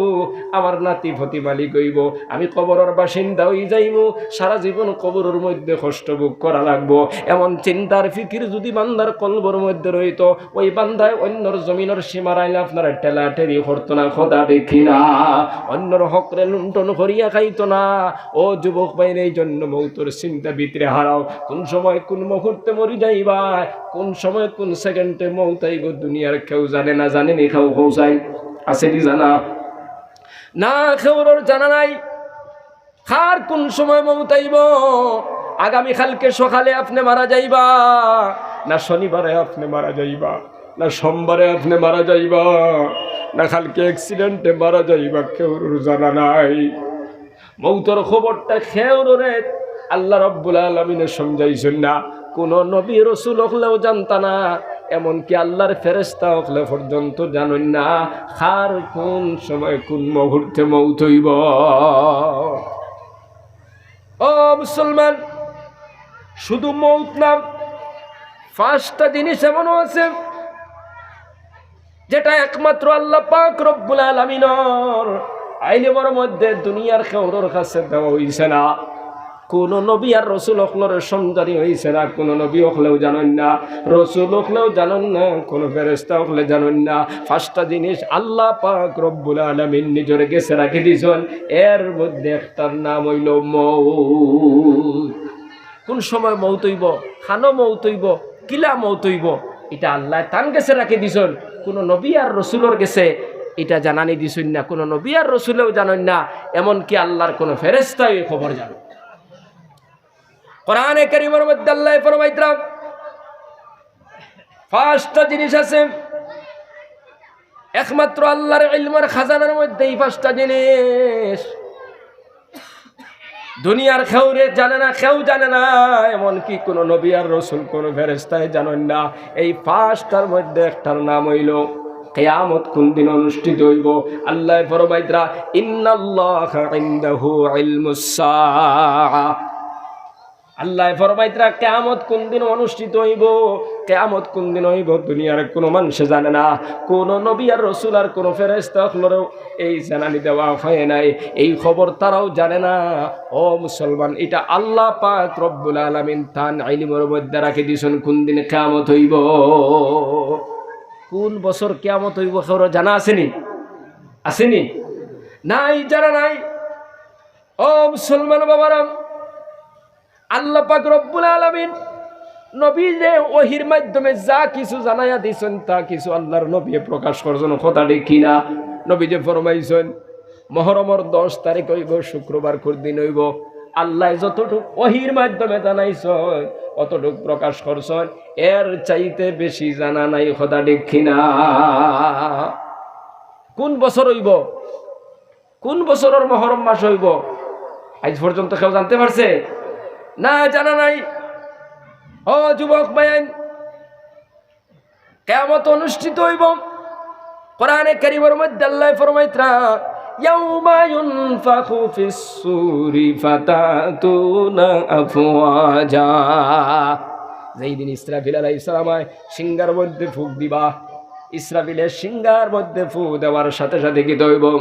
আমার নাতি-পুতি মালিক অইবো, আমি কবরর বাসিন্দা অই যাইমু, সারা জীবন কবরর মধ্যে কষ্ট ভোগ করা লাগবো। এমন চিন্তার ফিকির যুদি বান্দার কলবর মধ্যে রইতো, ওই বান্দায় অইন্যর জমিনর সীমার আইলে আপনারে ঠেলাঠেলি করতো না, কথা ঠিক কি না? অইন্যর হকরে লুণ্ঠন করিয়া খাইতো না। ও যুবক ভাইরে, এই জন্য মৌতর চিন্তা ভিতরে হারাও, কোন সময় কোন মুহূর্তে মরি যাইবা, কোন সময় কোন সেকেন্ডে মৌত আইবো, দুনিয়ার কেউ জানে না। জানে নি কেউ? কও চাই, আছে নি জানা? না, কেউরর জানা নাই। কার কোন সময় মৌত আইবো? আগামী কালকে সকালে আপনে মারা যাইবা, না শনিবারে আপনে মারা যাইবা, না সোমবারে আপনে মারা যাইবা, না কালকে অ্যাক্সিডেন্টে মারা যাইবা, কেউরর জানা নাই। মৌতর খবরটা কেউররে আল্লাহ রব্বুল আলামিনে সমঝাইছইন না। কুনু নবী রসুল অকলেও জানতা না, এমনকি আল্লাহর ফেরেশতা অকলে পর্যন্ত জানইন না কার কোন সময় কোন মুহূর্তে মৌত অইবো। ও মুসলমান, শুধু মৌত না, পাঁচটা জিনিস এমনও আছে যেটা একমাত্র আল্লাহ পাক রব্বুল আলামিনর ইলমর মধ্যে দুনিয়ার কেউরর কাছে দেওয়া অইছে না। কুনু নবী আর রসুল অকলরে সমঝানি অইছে না, কুনু নবী অকলেও জানইন না, রসুল অকলেও জানইন না, কুনু ফেরেশতা অকলে জানইন না। পাঁচটা জিনিস আল্লাহ পাক রব্বুল আলামিন নিজর গেছে রাখি দিছইন, এর মধ্যে একটার নাম অইলো মউত। কুন সময় মউত অইবো, কানো মউত অইবো, কিলা মউত অইবো, ইটা আল্লায় তান গেছে রাখি দিছইন। কুনু নবী আর রসুলর গেছে ইটা জানানি দিছইন না, কুনু নবী আর রসুলেও জানইন না, এমনকি আল্লার কুনু ফেরেশতায় ই খবর জানইন। কোরআনে কারীমর মধ্যে আল্লায় ফরমাইতরা, পাঁচটা জিনিস আছে, একমাত্র আল্লার ইলমর খাজানার মধ্যে ই পাঁচটা জিনিস। দুনিয়ার কেউরে জানে না, কেউ জানে না, এমনকি কুনু নবী আর রসুল, কুনু ফেরেশতায় জানইন না। এই পাঁচটার মধ্যে একটার নাম অইলো কিয়ামত কুন দিন অনুষ্ঠিত অইবো। আল্লায় ফরমাইতরা, "ইন্নাল্লাহা ইনদাহু ইলমুস সাআ।" আল্লায় ফরমাইতরা, কিয়ামত কুন দিন অনুষ্ঠিত অইবো, কিয়ামত কুন দিন অইবো, দুনিয়ার কুনু মানষে জানে না, কুনু নবী আর রসুল আর কুনু ফেরেশতা অকলরেও এই জানানি দেওয়া হয় নাই, এই খবর তারাও জানে না। ও মুসলমান, ইটা আল্লাহ পাক রব্বুল আলামিন তান ইলমর মধ্যে রাখি দিছইন কুন দিন কিয়ামত অইবো। কুন বছর কিয়ামত অইবো, কেউর জানা আছে নি? আছে নি? নাই, জানা নাই। ও মুসলমান বাবারা, আল্লাহ পাক রব্বুল আলামিন নবীরে ওহীর মাধ্যমে যা কিছু জানাইয়া দিছইন, তা কিছু আল্লার নবীয়ে প্রকাশ করছইন, কথা ঠিক কিনা? নবীজি ফরমাইছইন, মহরমর দশ তারিখ অইবো, শুক্রবার কুন দিন অইবো, আল্লায় যতটুক ওহীর মাধ্যমে জানাইছইন, অতটুক প্রকাশ করছইন, এর চাইতে বেশি জানা নাই, কথা ঠিক কিনা? কুন বছর অইবো? কুন বছরর মহরম মাস অইবো? আইজ পর্যন্ত কেউ জানতে পারছে? না, জানা নাই। ও যুবক ভাইয়াইন, কিয়ামত অনুষ্ঠিত অইবো। কোরআনে কারীমর মধ্যে আল্লায় ফরমাইতরা, "ইয়াউমা ইউনফাখু ফিস সূরি ফাতাতুনা আফওয়াজা।" যেই দিন ইসরাফিল আলাইহিস সালামে শিঙ্গার মধ্যে ফুক দিবা, ইসরাফিলে শিঙ্গার মধ্যে ফু দেওয়ার সাথে সাথে কিতা অইবো?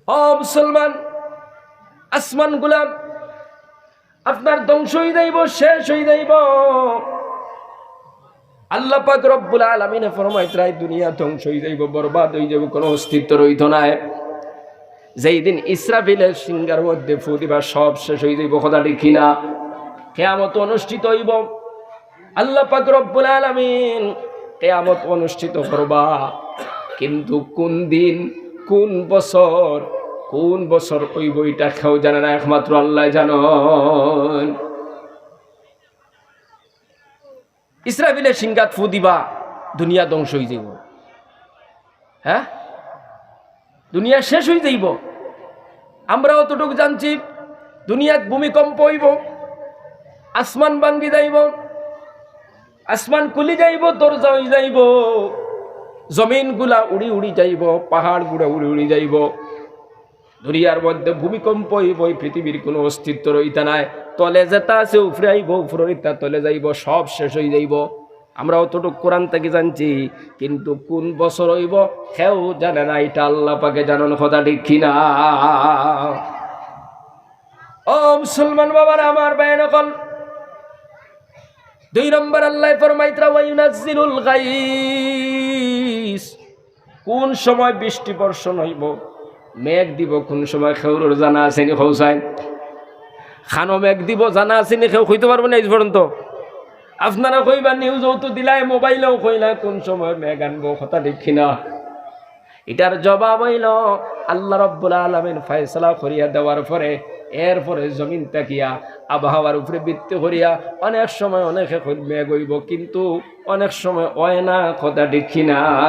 ও মুসলমান, আসমানগুলা আপনার ধ্বংস অই যাইবো, শেষ অই যাইবো। আল্লাহ পাক রব্বুল আলামিনে ফরমাইতরা, দুনিয়া ধ্বংস অই যাইবো, বরবাদ অই যাইবো, কুনু অস্তিত্ব রইতো নায়। যেই দিন ইসরাফিলে শিঙ্গার মধ্যে ফু দিবা, সব শেষ অই যাইবো, কথা ঠিক কিনা? কিয়ামত অনুষ্ঠিত অইবো। আল্লাহ পাক রব্বুল আলামিন কিয়ামত অনুষ্ঠিত করবা, কিন্তু কুন দিন, কুন বছর, কুন বছর অইবো, ইটা কেউ জানে না, একমাত্র আল্লায় জানইন। ইসরাফিলে শিঙ্গাত ফু দিবা, দুনিয়া ধ্বংস অই যাইবো। হ্যাঁ, দুনিয়া শেষ অই যাইবো। আমরা অতটুক জানছি, দুনিয়াত ভূমিকম্প অইবো, আসমান ভাঙ্গি যাইবো, আসমান খুলি যাইবো, দরজা অই যাইবো, জমিনগুলা উড়ি উড়ি যাইবো, পাহাড়গুলা উড়ি উড়ি যাইবো। দুনিয়ার মধ্যে ভূমিকম্প অইবো, ই পৃথিবীর কুনু অস্তিত্ব রইতা নায়। তলে যেতা আছে উপরে আইবো, উপরর ইতা তলে যাইবো, সব শেষ অই যাইবো। আমরা অতটুক কোরআন থাকি জানছি, কিন্তু কুন বছর অইবো কেউ জানে না, ইটা আল্লাহ পাকে জানইন, কথা ঠিক কিনা? ও মুসলমান বাবারা, আমার ভাইয়াইন অকল, দুই নম্বর আল্লায় ফরমাইতরা, "ওয়া ইউনাজ্জিলুল গাইস।" কুন সময় বৃষ্টি বর্ষণ অইবো, মেঘ দিবো, কুন সময় কেউরর জানা আছে নি, কও চাই? কানো মেঘ দিবো, জানা আছে নি, কেউ কইতো পারবো নি আইজ পর্যন্ত? আপনারা কইবা, নিউজও তো দিলায়, মোবাইলেও কইলা, কুন সময় মেঘ আনবো, কথা ঠিক কিনা? ইটার জবাব অইলো, আল্লাহ রব্বুল আলামিন ফয়সালা করিয়া দেওয়ার পরে, এরপরে জমিন থাকিয়া আবহাওয়ার উপরে ভিত্তি করিয়া অনেক সময় অনেকে কইন মেঘ অইবো, কিন্তু অনেক সময় অয় না, কথা ঠিক কিনা?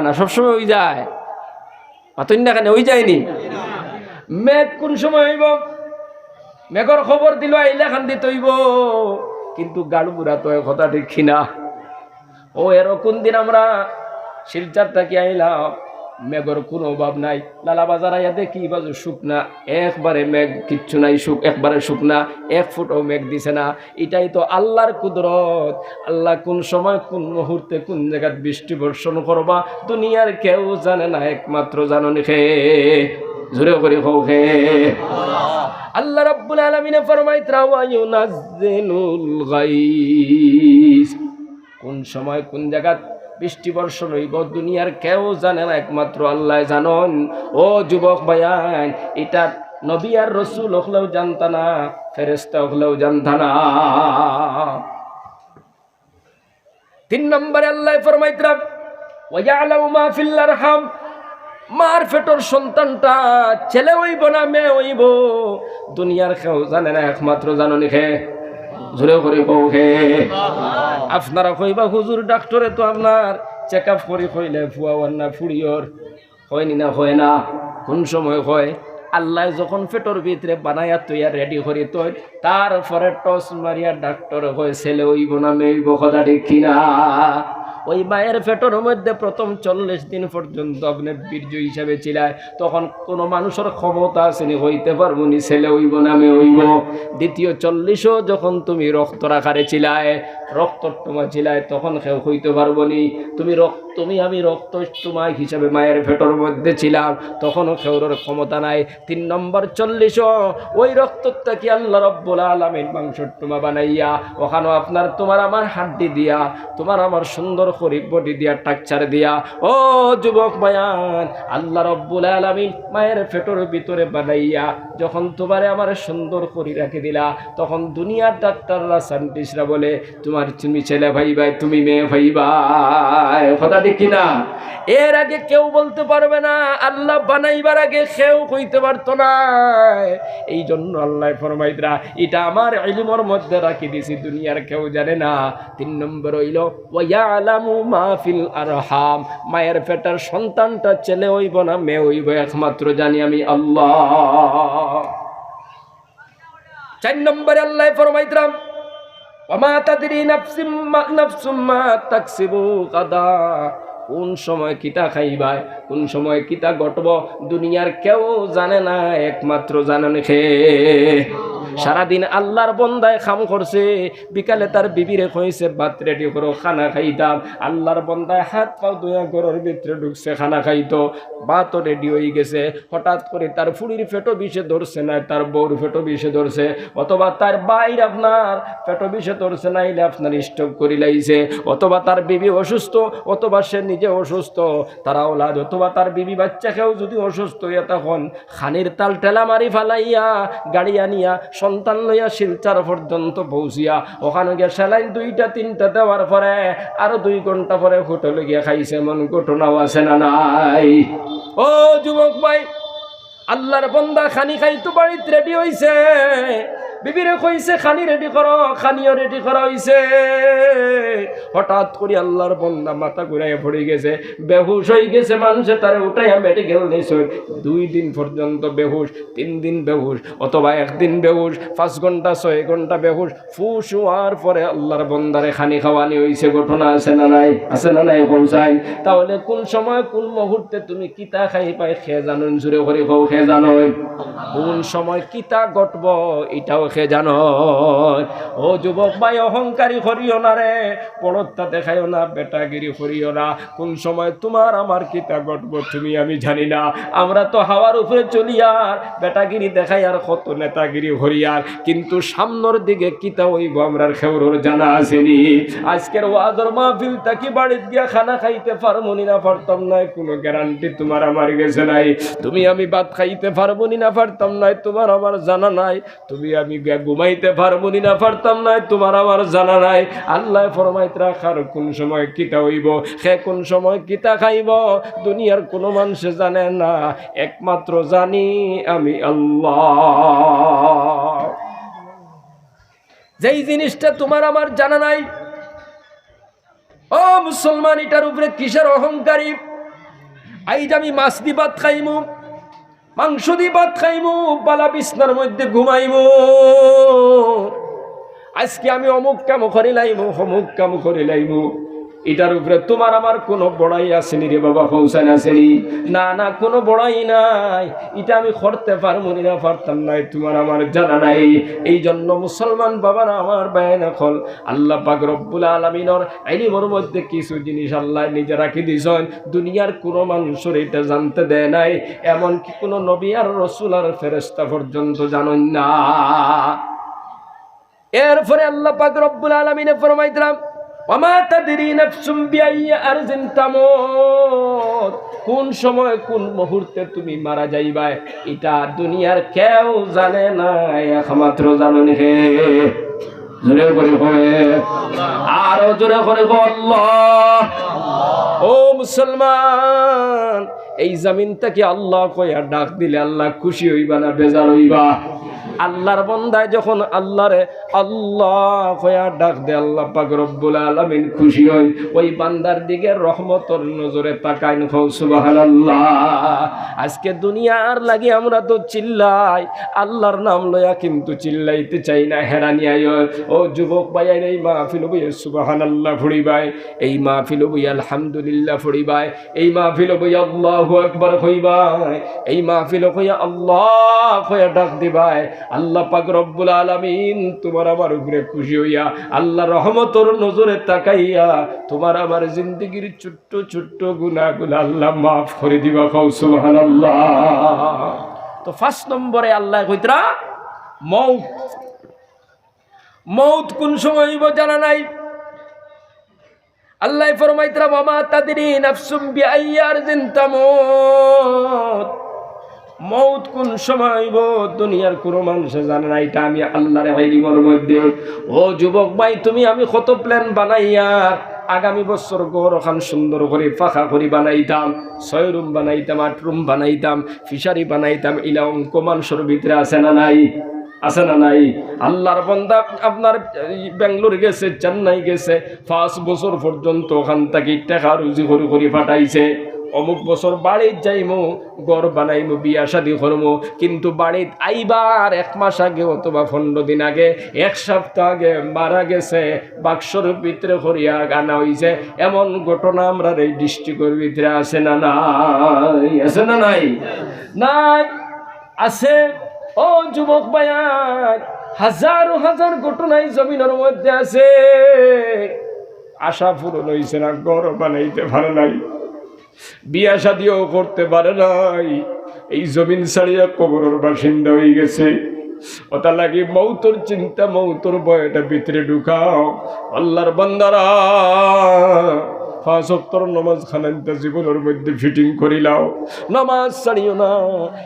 না, সব সময় অই যায়? মাতইন না কেনে, অই যায়নি? মেঘ কুন সময় অইবো? মেঘর খবর দিলো, আইলে কান্দিত অইবো, কিন্তু গাড় বুড়াত অয়, কথা ঠিক কিনা? ও এরকম দিন আমরা শিলচর থাকি আইলাম, মেঘর কুনু অভাব নাই। লালাবাজার আইয়া দেখি, ই বাজু শুকনা, একবারে মেঘ কিচ্ছু নাই, শুক-, একবারে শুকনা, এক ফুটও মেঘ দিছে না। ইটাই তো আল্লাহর কুদরত। আল্লাহ কুন সময়, কুন মুহূর্তে, কুন জাগাত বৃষ্টি বর্ষণ করবা, দুনিয়ার কেউ জানে না, একমাত্র জানইন কে? জোরে করি কও কে। আল্লাহ রাব্বুল আলামিনে ফরমাইতরা, "ওয়া ইউনাজ্জিলুল গাইস।" কোন সময় কোন জাগাত বৃষ্টি বর্ষণ অইবো, দুনিয়ার কেউ জানে না, একমাত্র আল্লায় জানইন। ও যুবক ভাইয়াইন, ইটা নবী আর রসুল অকলেও জানতা না, ফেরেশতা অকলেও জানতা না। তিন নম্বরে আল্লায় ফরমাইতরা, "ওয়া ইয়ালামু মা ফিল আরহাম।" মার পেটর সন্তানটা ছেলে অইবো না মেয়ে অইবো, দুনিয়ার কেউ জানে না, একমাত্র জানইন কে? জোরে করি কও কে। আপনারা কইবা, "হুজুর, ডাক্তারে তো আপনার চেক আপ করি কইলে পুয়া অর না ফুড়ি অর।" কয়নি না, কয় না? কোন সময় কয়? আল্লায় যখন পেটর ভিতরে বানাইয়া থইয়া রেডি করি থইন, তারপরে টস মারিয়া ডাক্তারে কয়, "ছেলে অইবো না মেয়ে অইবো?" কথা ঠিক কি না? ওই মায়ের পেটর মধ্যে প্রথম চল্লিশ দিন পর্যন্ত আপনে বীর্য হিসাবে ছিলায়, তখন কোনো মানুষর ক্ষমতা আছেনি কইতে পারবোনি ছেলে অইবো না মেয়ে অইবো। দ্বিতীয় চল্লিশও যখন তুমি রক্তর আকারে ছিলায়, রক্তর টুমা ছিলায়, তখন কেউ কইতে পারবোনি তুমি রক্ত তুমি আমি রক্ত টুমা হিসাবে মায়ের পেটর মধ্যে ছিলাম, তখনও কেউরর ক্ষমতা নাই। তিন নম্বর চল্লিশও ওই রক্তর থাকি আল্লাহ রাব্বুল আলামিন মাংসর টুমা বানাইয়া, ওখানো আপনার, তোমার আমার হাড্ডি দিয়া, তোমার আমার সুন্দর করি বডি দিয়া, স্ট্রাকচার দিয়া, ও যুবক ভাইয়াইন, আল্লাহ রাব্বুল আলামিন মায়ের পেটর ভিতরে বানাইয়া যখন তোমারে আমারে সুন্দর করি রাখি দিলা, তখন দুনিয়ার ডাক্তাররা, সায়েন্টিস্টরা বলে, তোমার, তুমি ছেলে পাইবায়, তুমি মেয়ে পাইবায়। কথা ঠিক কি না? এর আগে কেউ বলতে পারবে না, আল্লায় বানাইবার আগে কেউ কইতে পারতো না। এই জন্য আল্লায় ফরমাইতরা, ইটা আমার ইলমর মধ্যে রাখি দিছি, দুনিয়ার কেউ জানে না। তিন নম্বর অইলো, "ওয়া ইয়ালামু মা ফিল আরহাম।" মায়ের পেটর সন্তানটা ছেলে অইবো না মেয়ে অইবো, একমাত্র জানি আমি আল্লাহ। চার নম্বরে আল্লায় ফরমাইতরা, "ওয়া মা তাদরি নাফসিম মা, নাফসুম মা তাকসিবু গাদা।" কোন সময় কিতা খাইবায়, কোন সময় কিতা ঘটবো, দুনিয়ার কেউ জানে না, একমাত্র জানইন কে? সারাদিন আল্লাহর বন্দায় কাম করছে, বিকালে তার বিবিরে কইছে, "ভাত রেডি করো, খানা খাইতাম।" আল্লাহর বন্দায় হাত পাও ধুইয়া ঘরর ভিতরে ঢুকছে, খানা খাইতো, ভাতও রেডি অইগেছে। হঠাৎ করি তার ফুড়ির পেটো বিষে ধরছে, নায় তার বউর পেটো বিষে ধরছে, অথবা তার ভাইর আপনার পেটো বিষে ধরছে, নাইলে আপনার স্ট্রোক করিলাইছে, অথবা তার বিবি অসুস্থ, অথবা সে নিজে অসুস্থ, তার আওলাদ অথবা তার বিবি বাচ্চা কেউ যুদি অসুস্থ অইয়া তখন খানির তাল ঠেলা মারি ফালাইয়া গাড়ি আনিয়া সন্তান লইয়া শিলচর পর্যন্ত পৌঁছিয়া ওখানো গিয়া স্যালাইন দুইটা তিনটা দেওয়ার পরে আরো দুই ঘন্টা পরে হোটেলো গিয়া খাইছে, এমন ঘটনাও আছে না নাই? ও যুবক ভাই, আল্লাহর বন্দা খানি খাইতো বাড়িত রেডি অইছে, বিবিরে কইছে, "খানি রেডি করো", খানিও রেডি করা অইছে। হঠাৎ করি আল্লাহর বন্দা মাথা ঘুরাইয়া পড়ি গেছে, বেহুশ অইগেছে। মানষে তারে উঠাইয়া মেডিকেল নিছে, দুই দিন পর্যন্ত বেহুশ, তিন দিন বেহুশ, অথবা একদিন বেহুশ, পাঁচ ঘন্টা ছয় ঘন্টা বেহুশ। হুশ অওয়ার পরে আল্লাহর বন্দারে খানি খাওয়ানি অইছে, ঘটনা আছে না নাই? আছে না নাই? কও চাই। তাহলে কোন সময় কোন মুহূর্তে তুমি কিতা খাইবায়, কে জানইন? জোরে করি কও, কে জানইন? কোন সময় কিতা ঘটবো, ইটাও কে জানইন? ও যুবক ভাই, অহংকারী করিও না রে, বড়ত্ব দেখাইও না, বেটাগিরি করিও না। কোন সময় তোমার আমার কিতা ঘটবো, তুমি আমি জানি না। আমরা তো হাওয়ার উপরে চলিয়ার, বেটাগিরি দেখাইয়ার, কত নেতাগিরি করিয়ার, কিন্তু সামনর দিকে কিতা অইবো, আমরার কেউরর জানা আছেনি। আজকের ওয়াজর মাহফিল থাকি বাড়িত গিয়া খানা খাইতে পারমুনি না পারতাম নায়, কোনো গ্যারান্টি তোমার আমার গেছে নাই। তুমি আমি ভাত খাইতে পারমুনি না পারতাম নায়, তোমার আমার জানা নাই। তুমি আমি গিয়া ঘুমাইতে পারমুনি না পারতাম নায়, তোমার আমার জানা নাই। আল্লায় ফরমাইতরা, কার কোন সময় কিতা অইবো, কে কোন সময় কিতা খাইবো, দুনিয়ার কোনো মানষে জানে না, একমাত্র জানি আমি আল্লাহ। যেই জিনিসটা তোমার আমার জানা নাই, ও মুসলমান, ইটার উপরে কিসের অহংকারী? আইজ আমি মাছ দি ভাত খাইমু, মাংস দি ভাত খাইমু, বালা বিছনার মধ্যে ঘুমাইমু। আজকে আমি অমুক কাম করিলাইমু, অমুক কাম করিলাইমু। ইটার উপরে তুমার আমার কুনু বড়াই আছেনি রে বাবা, কউক্কা, আছেনি? না, না, কুনু বড়াই নাই। ইটা আমি করতে পারমু নি না, পারতাম নায়, তুমার আমার জানা নাই। এই জন্য মুসলমান বাবারা আমার, ভাইয়াইন অকল, আল্লাহ পাক রব্বুল আলামিনর ইলমর মধ্যে কিছু জিনিস আল্লায় নিজে রাখি দিছইন, দুনিয়ার কুনু মানুষরে ইটা জানতে দেয় নাই। এমনকি কুনু নবী আর রসুল আর ফেরেশতা পর্যন্ত জানইন না। এরপরে আল্লাহ পাক রব্বুল আলামিনে ফরমাইতরা, "ওয়া মা তাদরি নাফসুম বিআইয়ি আরদিন তামুত।" কোন সময়, কোন মুহূর্তে তুমি মারা যাইবায়, ইটা দুনিয়ার কেউ জানে না, একমাত্র জানইন কে? জোরে করি কও, আরো জোরে করি কও, আল্লাহ। ও মুসলমান, এই জমিন থাকি আল্লাহ কইয়া ডাক দিলে আল্লাহ খুশি অইবা না বেজার অইবা? আল্লাহর বন্দায় যখন আল্লাহরে আল্লাহ কইয়া ডাক দে, আল্লাহ পাক রব্বুল আলামিন খুশি অইন, ওই বান্দার দিকে রহমতর নজরে তাকাইন। কও সুবহানাল্লাহ। আজকে দুনিয়ার লাগি আমরা তো চিল্লাই, আল্লাহর নাম লইয়া কিন্তু চিল্লাইতে চাই না, হেরানি আয়। ও যুবক ভাইয়াইন, এই মাহফিলো বইয়া সুবহানাল্লাহ পড়িবায়, এই মাহফিলো বইয়া আলহামদুলিল্লাহ পড়িবায়, এই মাহফিলো বইয়া আল্লাহু আকবার কইবায়, এই মাহফিলো কইয়া আল্লাহ কইয়া ডাক দিবায়। আল্লাহ পাক রব্বুল আলামিন তুমার আমার উপরে খুশি অইয়া, আল্লাহ রহমতর নজরে তাকাইয়া তুমার আমার জিন্দেগির ছোট্ট ছোট্ট গুনাহগুলা আল্লাহ মাফ করি দিবা। কও সুবহানাল্লাহ। তো পাঁচ নম্বরে আল্লায় কইতরা মউত। মউত কোন সময় অইবো জানা নাই। আল্লায় ফরমাইতরা, "ওয়া মা তাদরি নাফসুম বিআইয়ি আরদিন তামুত।" মউত কোন সময় অইবো দুনিয়ার কুনু মানষে জানে না, ইটা আমি আল্লাহর ইলমর মধ্যে। ও যুবক ভাই, তুমি আমি কত plan বানাইয়ার, আগামী বছর ঘর অখান সুন্দর করি পাকা করি বানাইতাম, ছয় room বানাইতাম, আট room বানাইতাম, fishery বানাইতাম, ইলা অঙ্ক মানষর ভিতরে আছে না নাই? আছে না নাই? আল্লাহর বন্দা আপনার, এই, ব্যাঙ্গালোর গেছে, চেন্নাই গেছে, পাঁচ বছর পর্যন্ত অখান থাকি টেকা রুজি করি করি পাঠাইছে। অমুক বছর বাড়িত যাইমু, ঘর বানাইমু, বিয়া শাদি করমু, কিন্তু বাড়িত আইবার এক মাস আগে অথবা পনেরো দিন আগে, এক সপ্তাহ আগে মারা গেছে, বাক্সর ভিতরে করিয়া আনা অইছে। এমন ঘটনা আমরার এই district-অর ভিতরে আছে না নাই? আছে না নাই? নাই। আছে। ও যুবক ভাইয়াইন, হাজারো হাজার ঘটনা এই জমিনর মধ্যে আছে। আশা পূরণ অইছে না, ঘর বানাইতে পারে নাই, বিয়া শাদিও করতে পারে নাই, এই জমিন ছাড়িয়া কবরর বাসিন্দা অইগেছে। অতার লাগি মউতর চিন্তা, মউতর ভয় ইটা ভিতরে ঢুকাও। আল্লাহর বান্দারা, পাঁচ ওয়াক্তর নমাজ খানাইন্তা জীবনর মধ্যে fitting করিলাও, নমাজ ছাড়িও না।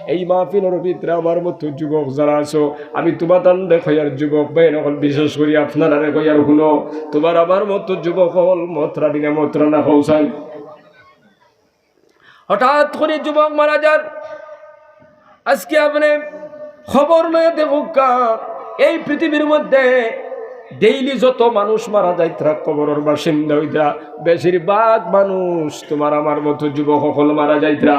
এই মাহফিলর ভিতরে আমার মতো যুবক যারা আছো, আমি তুমাতানরে কইয়ার, যুবক ভাইয়াইন অকল, বিশেষ করি আপনারারে কইয়ার, হুনো, তুমার আমার মতো যুবক অকল মতরা দিনা মতরা না কওছাইন। হঠাৎ করি যুবক মারা যার, আজকে আপনে খবর লইয়া দেখউক্কা, এই পৃথিবীর মধ্যে daily যত মানুষ মারা যাইতরা কবরর বাসিন্দা অইতরা, বেশিরভাগ মানুষ তুমার আমার মতো যুবক অকল মারা যাইতরা।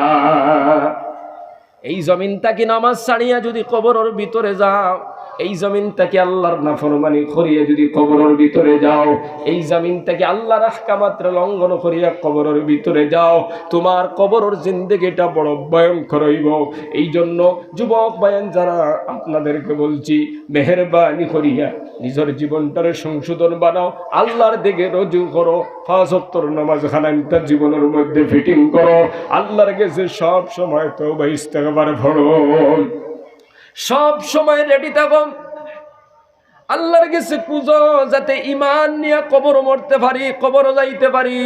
এই জমিন থাকি নামাজ ছাড়িয়া যুদি কবরর ভিতরে যাও, এই জমিন থাকি আল্লাহর নাফরমানি করিয়া যুদি কবরর ভিতরে যাও, এই জমিন থাকি আল্লাহর আহকামাতরে লঙ্ঘন করিয়া কবরর ভিতরে যাও, তুমার কবরর জিন্দেগিটা বড় ভয়ঙ্কর অইবো। এই জন্য যুবক ভাইয়াইন যারা, আপনাদেরকে বলছি, মেহেরবানি করিয়া নিজর জীবনটারে সংশোধন বানাও, আল্লাহর দিকে রুজু করো, পাঁচ ওয়াক্তর নামাজ খানাইন্তা জীবনর মধ্যে fitting করো, আল্লাহর গেছে সব সময় তওবা ইস্তেগফার পড়ো, সব সময় ready থাকো। আল্লাহর গেছে খুঁজো, যাতে ইমান নিয়া কবরো মরতে পারি, কবরো যাইতে পারি।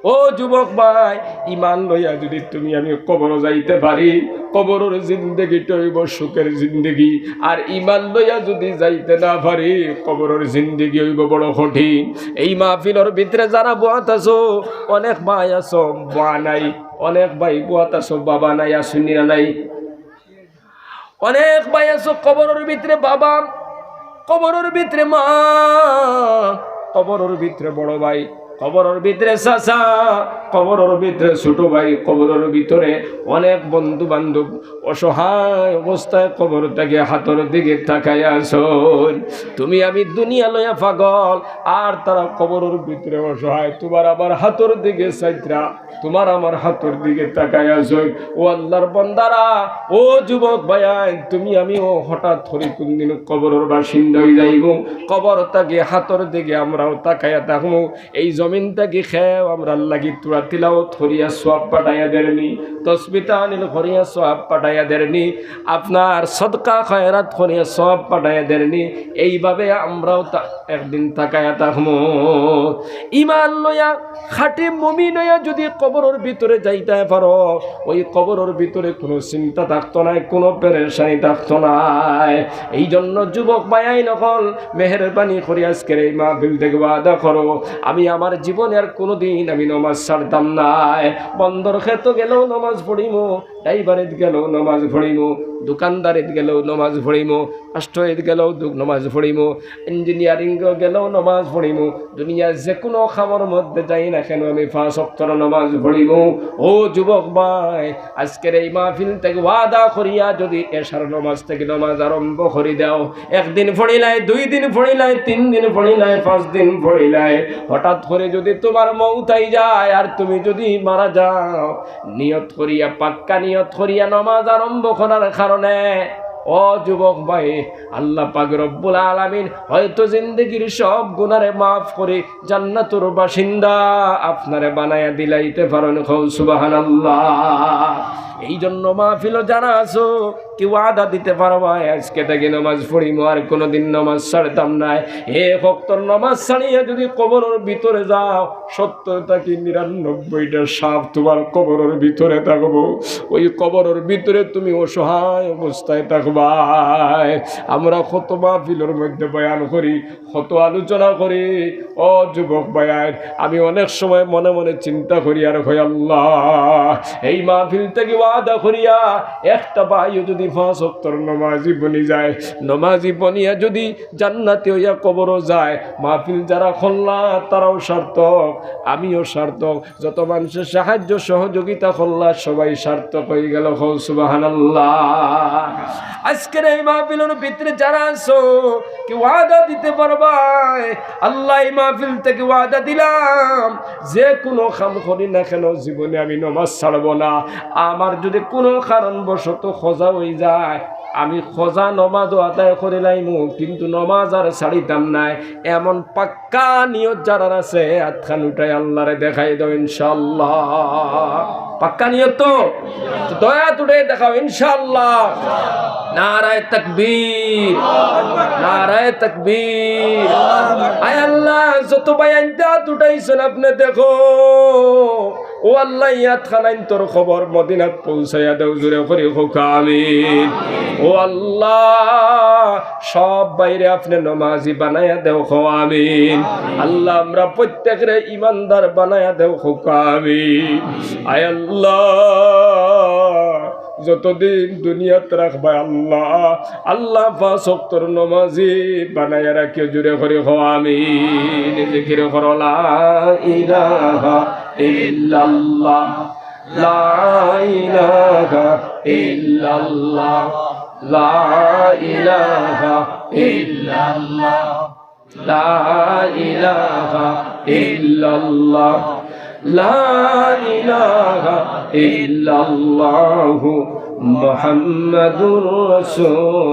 ও যুবক ভাই, ইমান লইয়া যুদি তুমি আমি কবরো যাইতে পারি, কবরর জিন্দেগিটা অইবো সুখের জিন্দেগি। আর ইমান লইয়া যুদি যাইতে না পারি, কবরর জিন্দেগি অইবো বড় কঠিন। এই মাহফিলর ভিতরে যারা বওয়াত আছো, অনেক ভাই আছো, মা নাই, অনেক ভাই বওয়াত আছো, বাবা নাই, আছইন নি না নাই? অনেক ভাই আছো কবরর ভিতরে বাবা, কবরর ভিতরে মা, কবরর ভিতরে বড় ভাই, কবরর ভিতরে চাচা, কবরর ভিতরে ছোট ভাই, কবরর ভিতরে অনেক বন্ধু বান্ধব অসহায় অবস্থায় কবর থাকি হাতর দিকে তাকাইয়া আছইন। তুমি আমি দুনিয়া লইয়া পাগল, আর তারা কবরর ভিতরে অসহায়। তুমার আমার হাতর দিকে চাইরা, তুমার আমার হাতর দিকে তাকাইয়া আছইন। ও আল্লার বন্দারা, ও যুবক ভাইয়াইন, তুমি আমিও হঠাৎ করি কুনদিন কবরর বাসিন্দা অইযাইমু। কবর থাকি হাতর দিকে আমরাও তাকাইয়া থাকমু। এই জমিন থাকি কেউ আমরার লাগি থুড়া তিলাওয়াত করিয়া সওয়াব পাঠাইয়া দেরনি, তসবি তাহলিল করিয়া সওয়াব পাঠাইয়া দেরনি, আপনার সদকা খয়রাত করিয়া সওয়াব পাঠাইয়া দেরনি। এইভাবে আমরাও তা-, একদিন তাকাইয়া থাকমু। ইমান লইয়া, খাঁটি মুমিন অইয়া যুদি কবরর ভিতরে যাইতায় পারো, ওই কবরর ভিতরে কুনু চিন্তা থাকতো নায়, কুনু পেরেশানি থাকতো নায়। এই জন্য যুবক ভাইয়াইন অকল, মেহেরবানি করি আজকের এই মাহফিল থাকি ওয়াদা করো, আমি আমার জীবনে আর কুনুদিন আমি নমাজ ছাড়তাম নায়। বন্দর খেতো গেলেও নমাজ পড়িমু, ড্রাইভারিত গেলেও নমাজ পড়িমু, দোকানদারিত গেলেও নমাজ পড়িমু, রাষ্ট্রীত গেলেও দু-, নমাজ পড়িমু, ইঞ্জিনিয়ারিং গেলেও নমাজ পড়িমু, দুনিয়ার যেকুনু কামর মধ্যে যাই না কেন আমি পাঁচ ওয়াক্তর নমাজ পড়িমু। ও যুবক ভাই, আজকের এই মাহফিল থাকি ওয়াদা করিয়া যুদি এশার নমাজ থাকি নমাজ আরম্ভ করি দেও, একদিন পড়িলায়, দুই দিন পড়িলায়, তিন দিন পড়িলায়, পাঁচ দিন পড়িলায়, হঠাৎ করি যুদি তুমার মউত আই যায় আর তুমি যুদি মারা যাও, নিয়ত করিয়া, পাক্কা নিয়ত করিয়া নমাজ আরম্ভ করার কারণে, ও যুবক ভাই, আল্লাহ পাক রব্বুল আলামিন হয়তো জিন্দেগির সব গুনারে মাফ করি জান্নাতর বাসিন্দা আপনারে বানাইয়া দিলাইতে পারইন। কও সুবহানাল্লাহ। এই জন্য মাহফিলো যারা আছো, কি ওয়াদা দিতে পারবায়, আজকে থাকি নমাজ পড়িমু, আর কুনুদিন নমাজ ছাড়তাম নায়। এক ওয়াক্তর নমাজ ছাড়িয়া যুদি কবরর ভিতরে যাও, সত্তর থাকি নিরানব্বইটা সাপ তুমার কবরর ভিতরে থাকবো। ওই কবরর ভিতরে তুমি অসহায় অবস্থায় থাকবায়। আমরা কত মাহফিলর মধ্যে বয়ান করি, কত আলোচনা করি। ও যুবক ভাইয়াইন, আমি অনেক সময় মনে মনে চিন্তা করি আর কই, আল্লাহ, এই মাহফিল থাকি ওয়াদা করিয়া একটা ভাইও যুদি পাঁচ ওয়াক্তর নমাজি বনি যায়, নমাজি বনিয়া যুদি জান্নাতি অইয়া কবরো যায়, মাহফিল যারা করলা তারাও সার্থক, আমিও সার্থক, যত মানষে সাহায্য সহযোগিতা করলা সবাই সার্থক অইগেলো। কও সুবহানাল্লাহ। আজকের এই মাহফিলর ভিতরে যারা আছো, কি ওয়াদা দিতে পারবায়, আল্লাহ, এই মাহফিল থাকি ওয়াদা দিলাম, যেকুনু কাম করি না কেন জীবনে আমি নমাজ ছাড়বো না। আমার যুদি কুনু কারণবশত কাজা অই যায়, আমি কাজা নমাজও আদায় করিলাইমু, কিন্তু নমাজ আর ছাড়িতাম নায়। এমন পাক্কা নিয়ত যারার আছে, আতখান উঠাই আল্লারে দেখাই দেও ইনশাআল্লাহ। পাক্কা নিয়ত তো? তো দুই আত উঠাই দেখাও ইনশাআল্লাহ। নারায়ে তাকবীর, নারায়ে তাকবীর। আয় আল্লাহ, যত ভাইয়াইন্তে আত উঠাইছইন আপনে দেখো। ও আল্লাহ, ই আতখানাইন্তর খবর মদিনাত পৌঁছাইয়া দেও, জুরে করি কউক্কা আমিন। ও আল্লাহ, সব ভাইরে আপনে নমাজি বানাইয়া দেও, কও আমিন। আল্লাহ, আমরা প্রত্যেকরে ইমানদার বানাইয়া দেও, কউক্কা আমিন। আয় আল্লাহ, যতদিন দুনিয়াত রাখবায় আল্লাহ, আল্লাহ পাঁচ ওয়াক্তর নমাজি বানাইয়া রাখিও, জুরে করি কও আমিন। জিকির করো লা ইলাহা ইল্লাল্লাহ, লা ইলাহা ইল্লাল্লাহ, লা ইলাহা ইল্লাল্লাহ। لا إله إلا الله، لا إله إلا الله، محمد رسول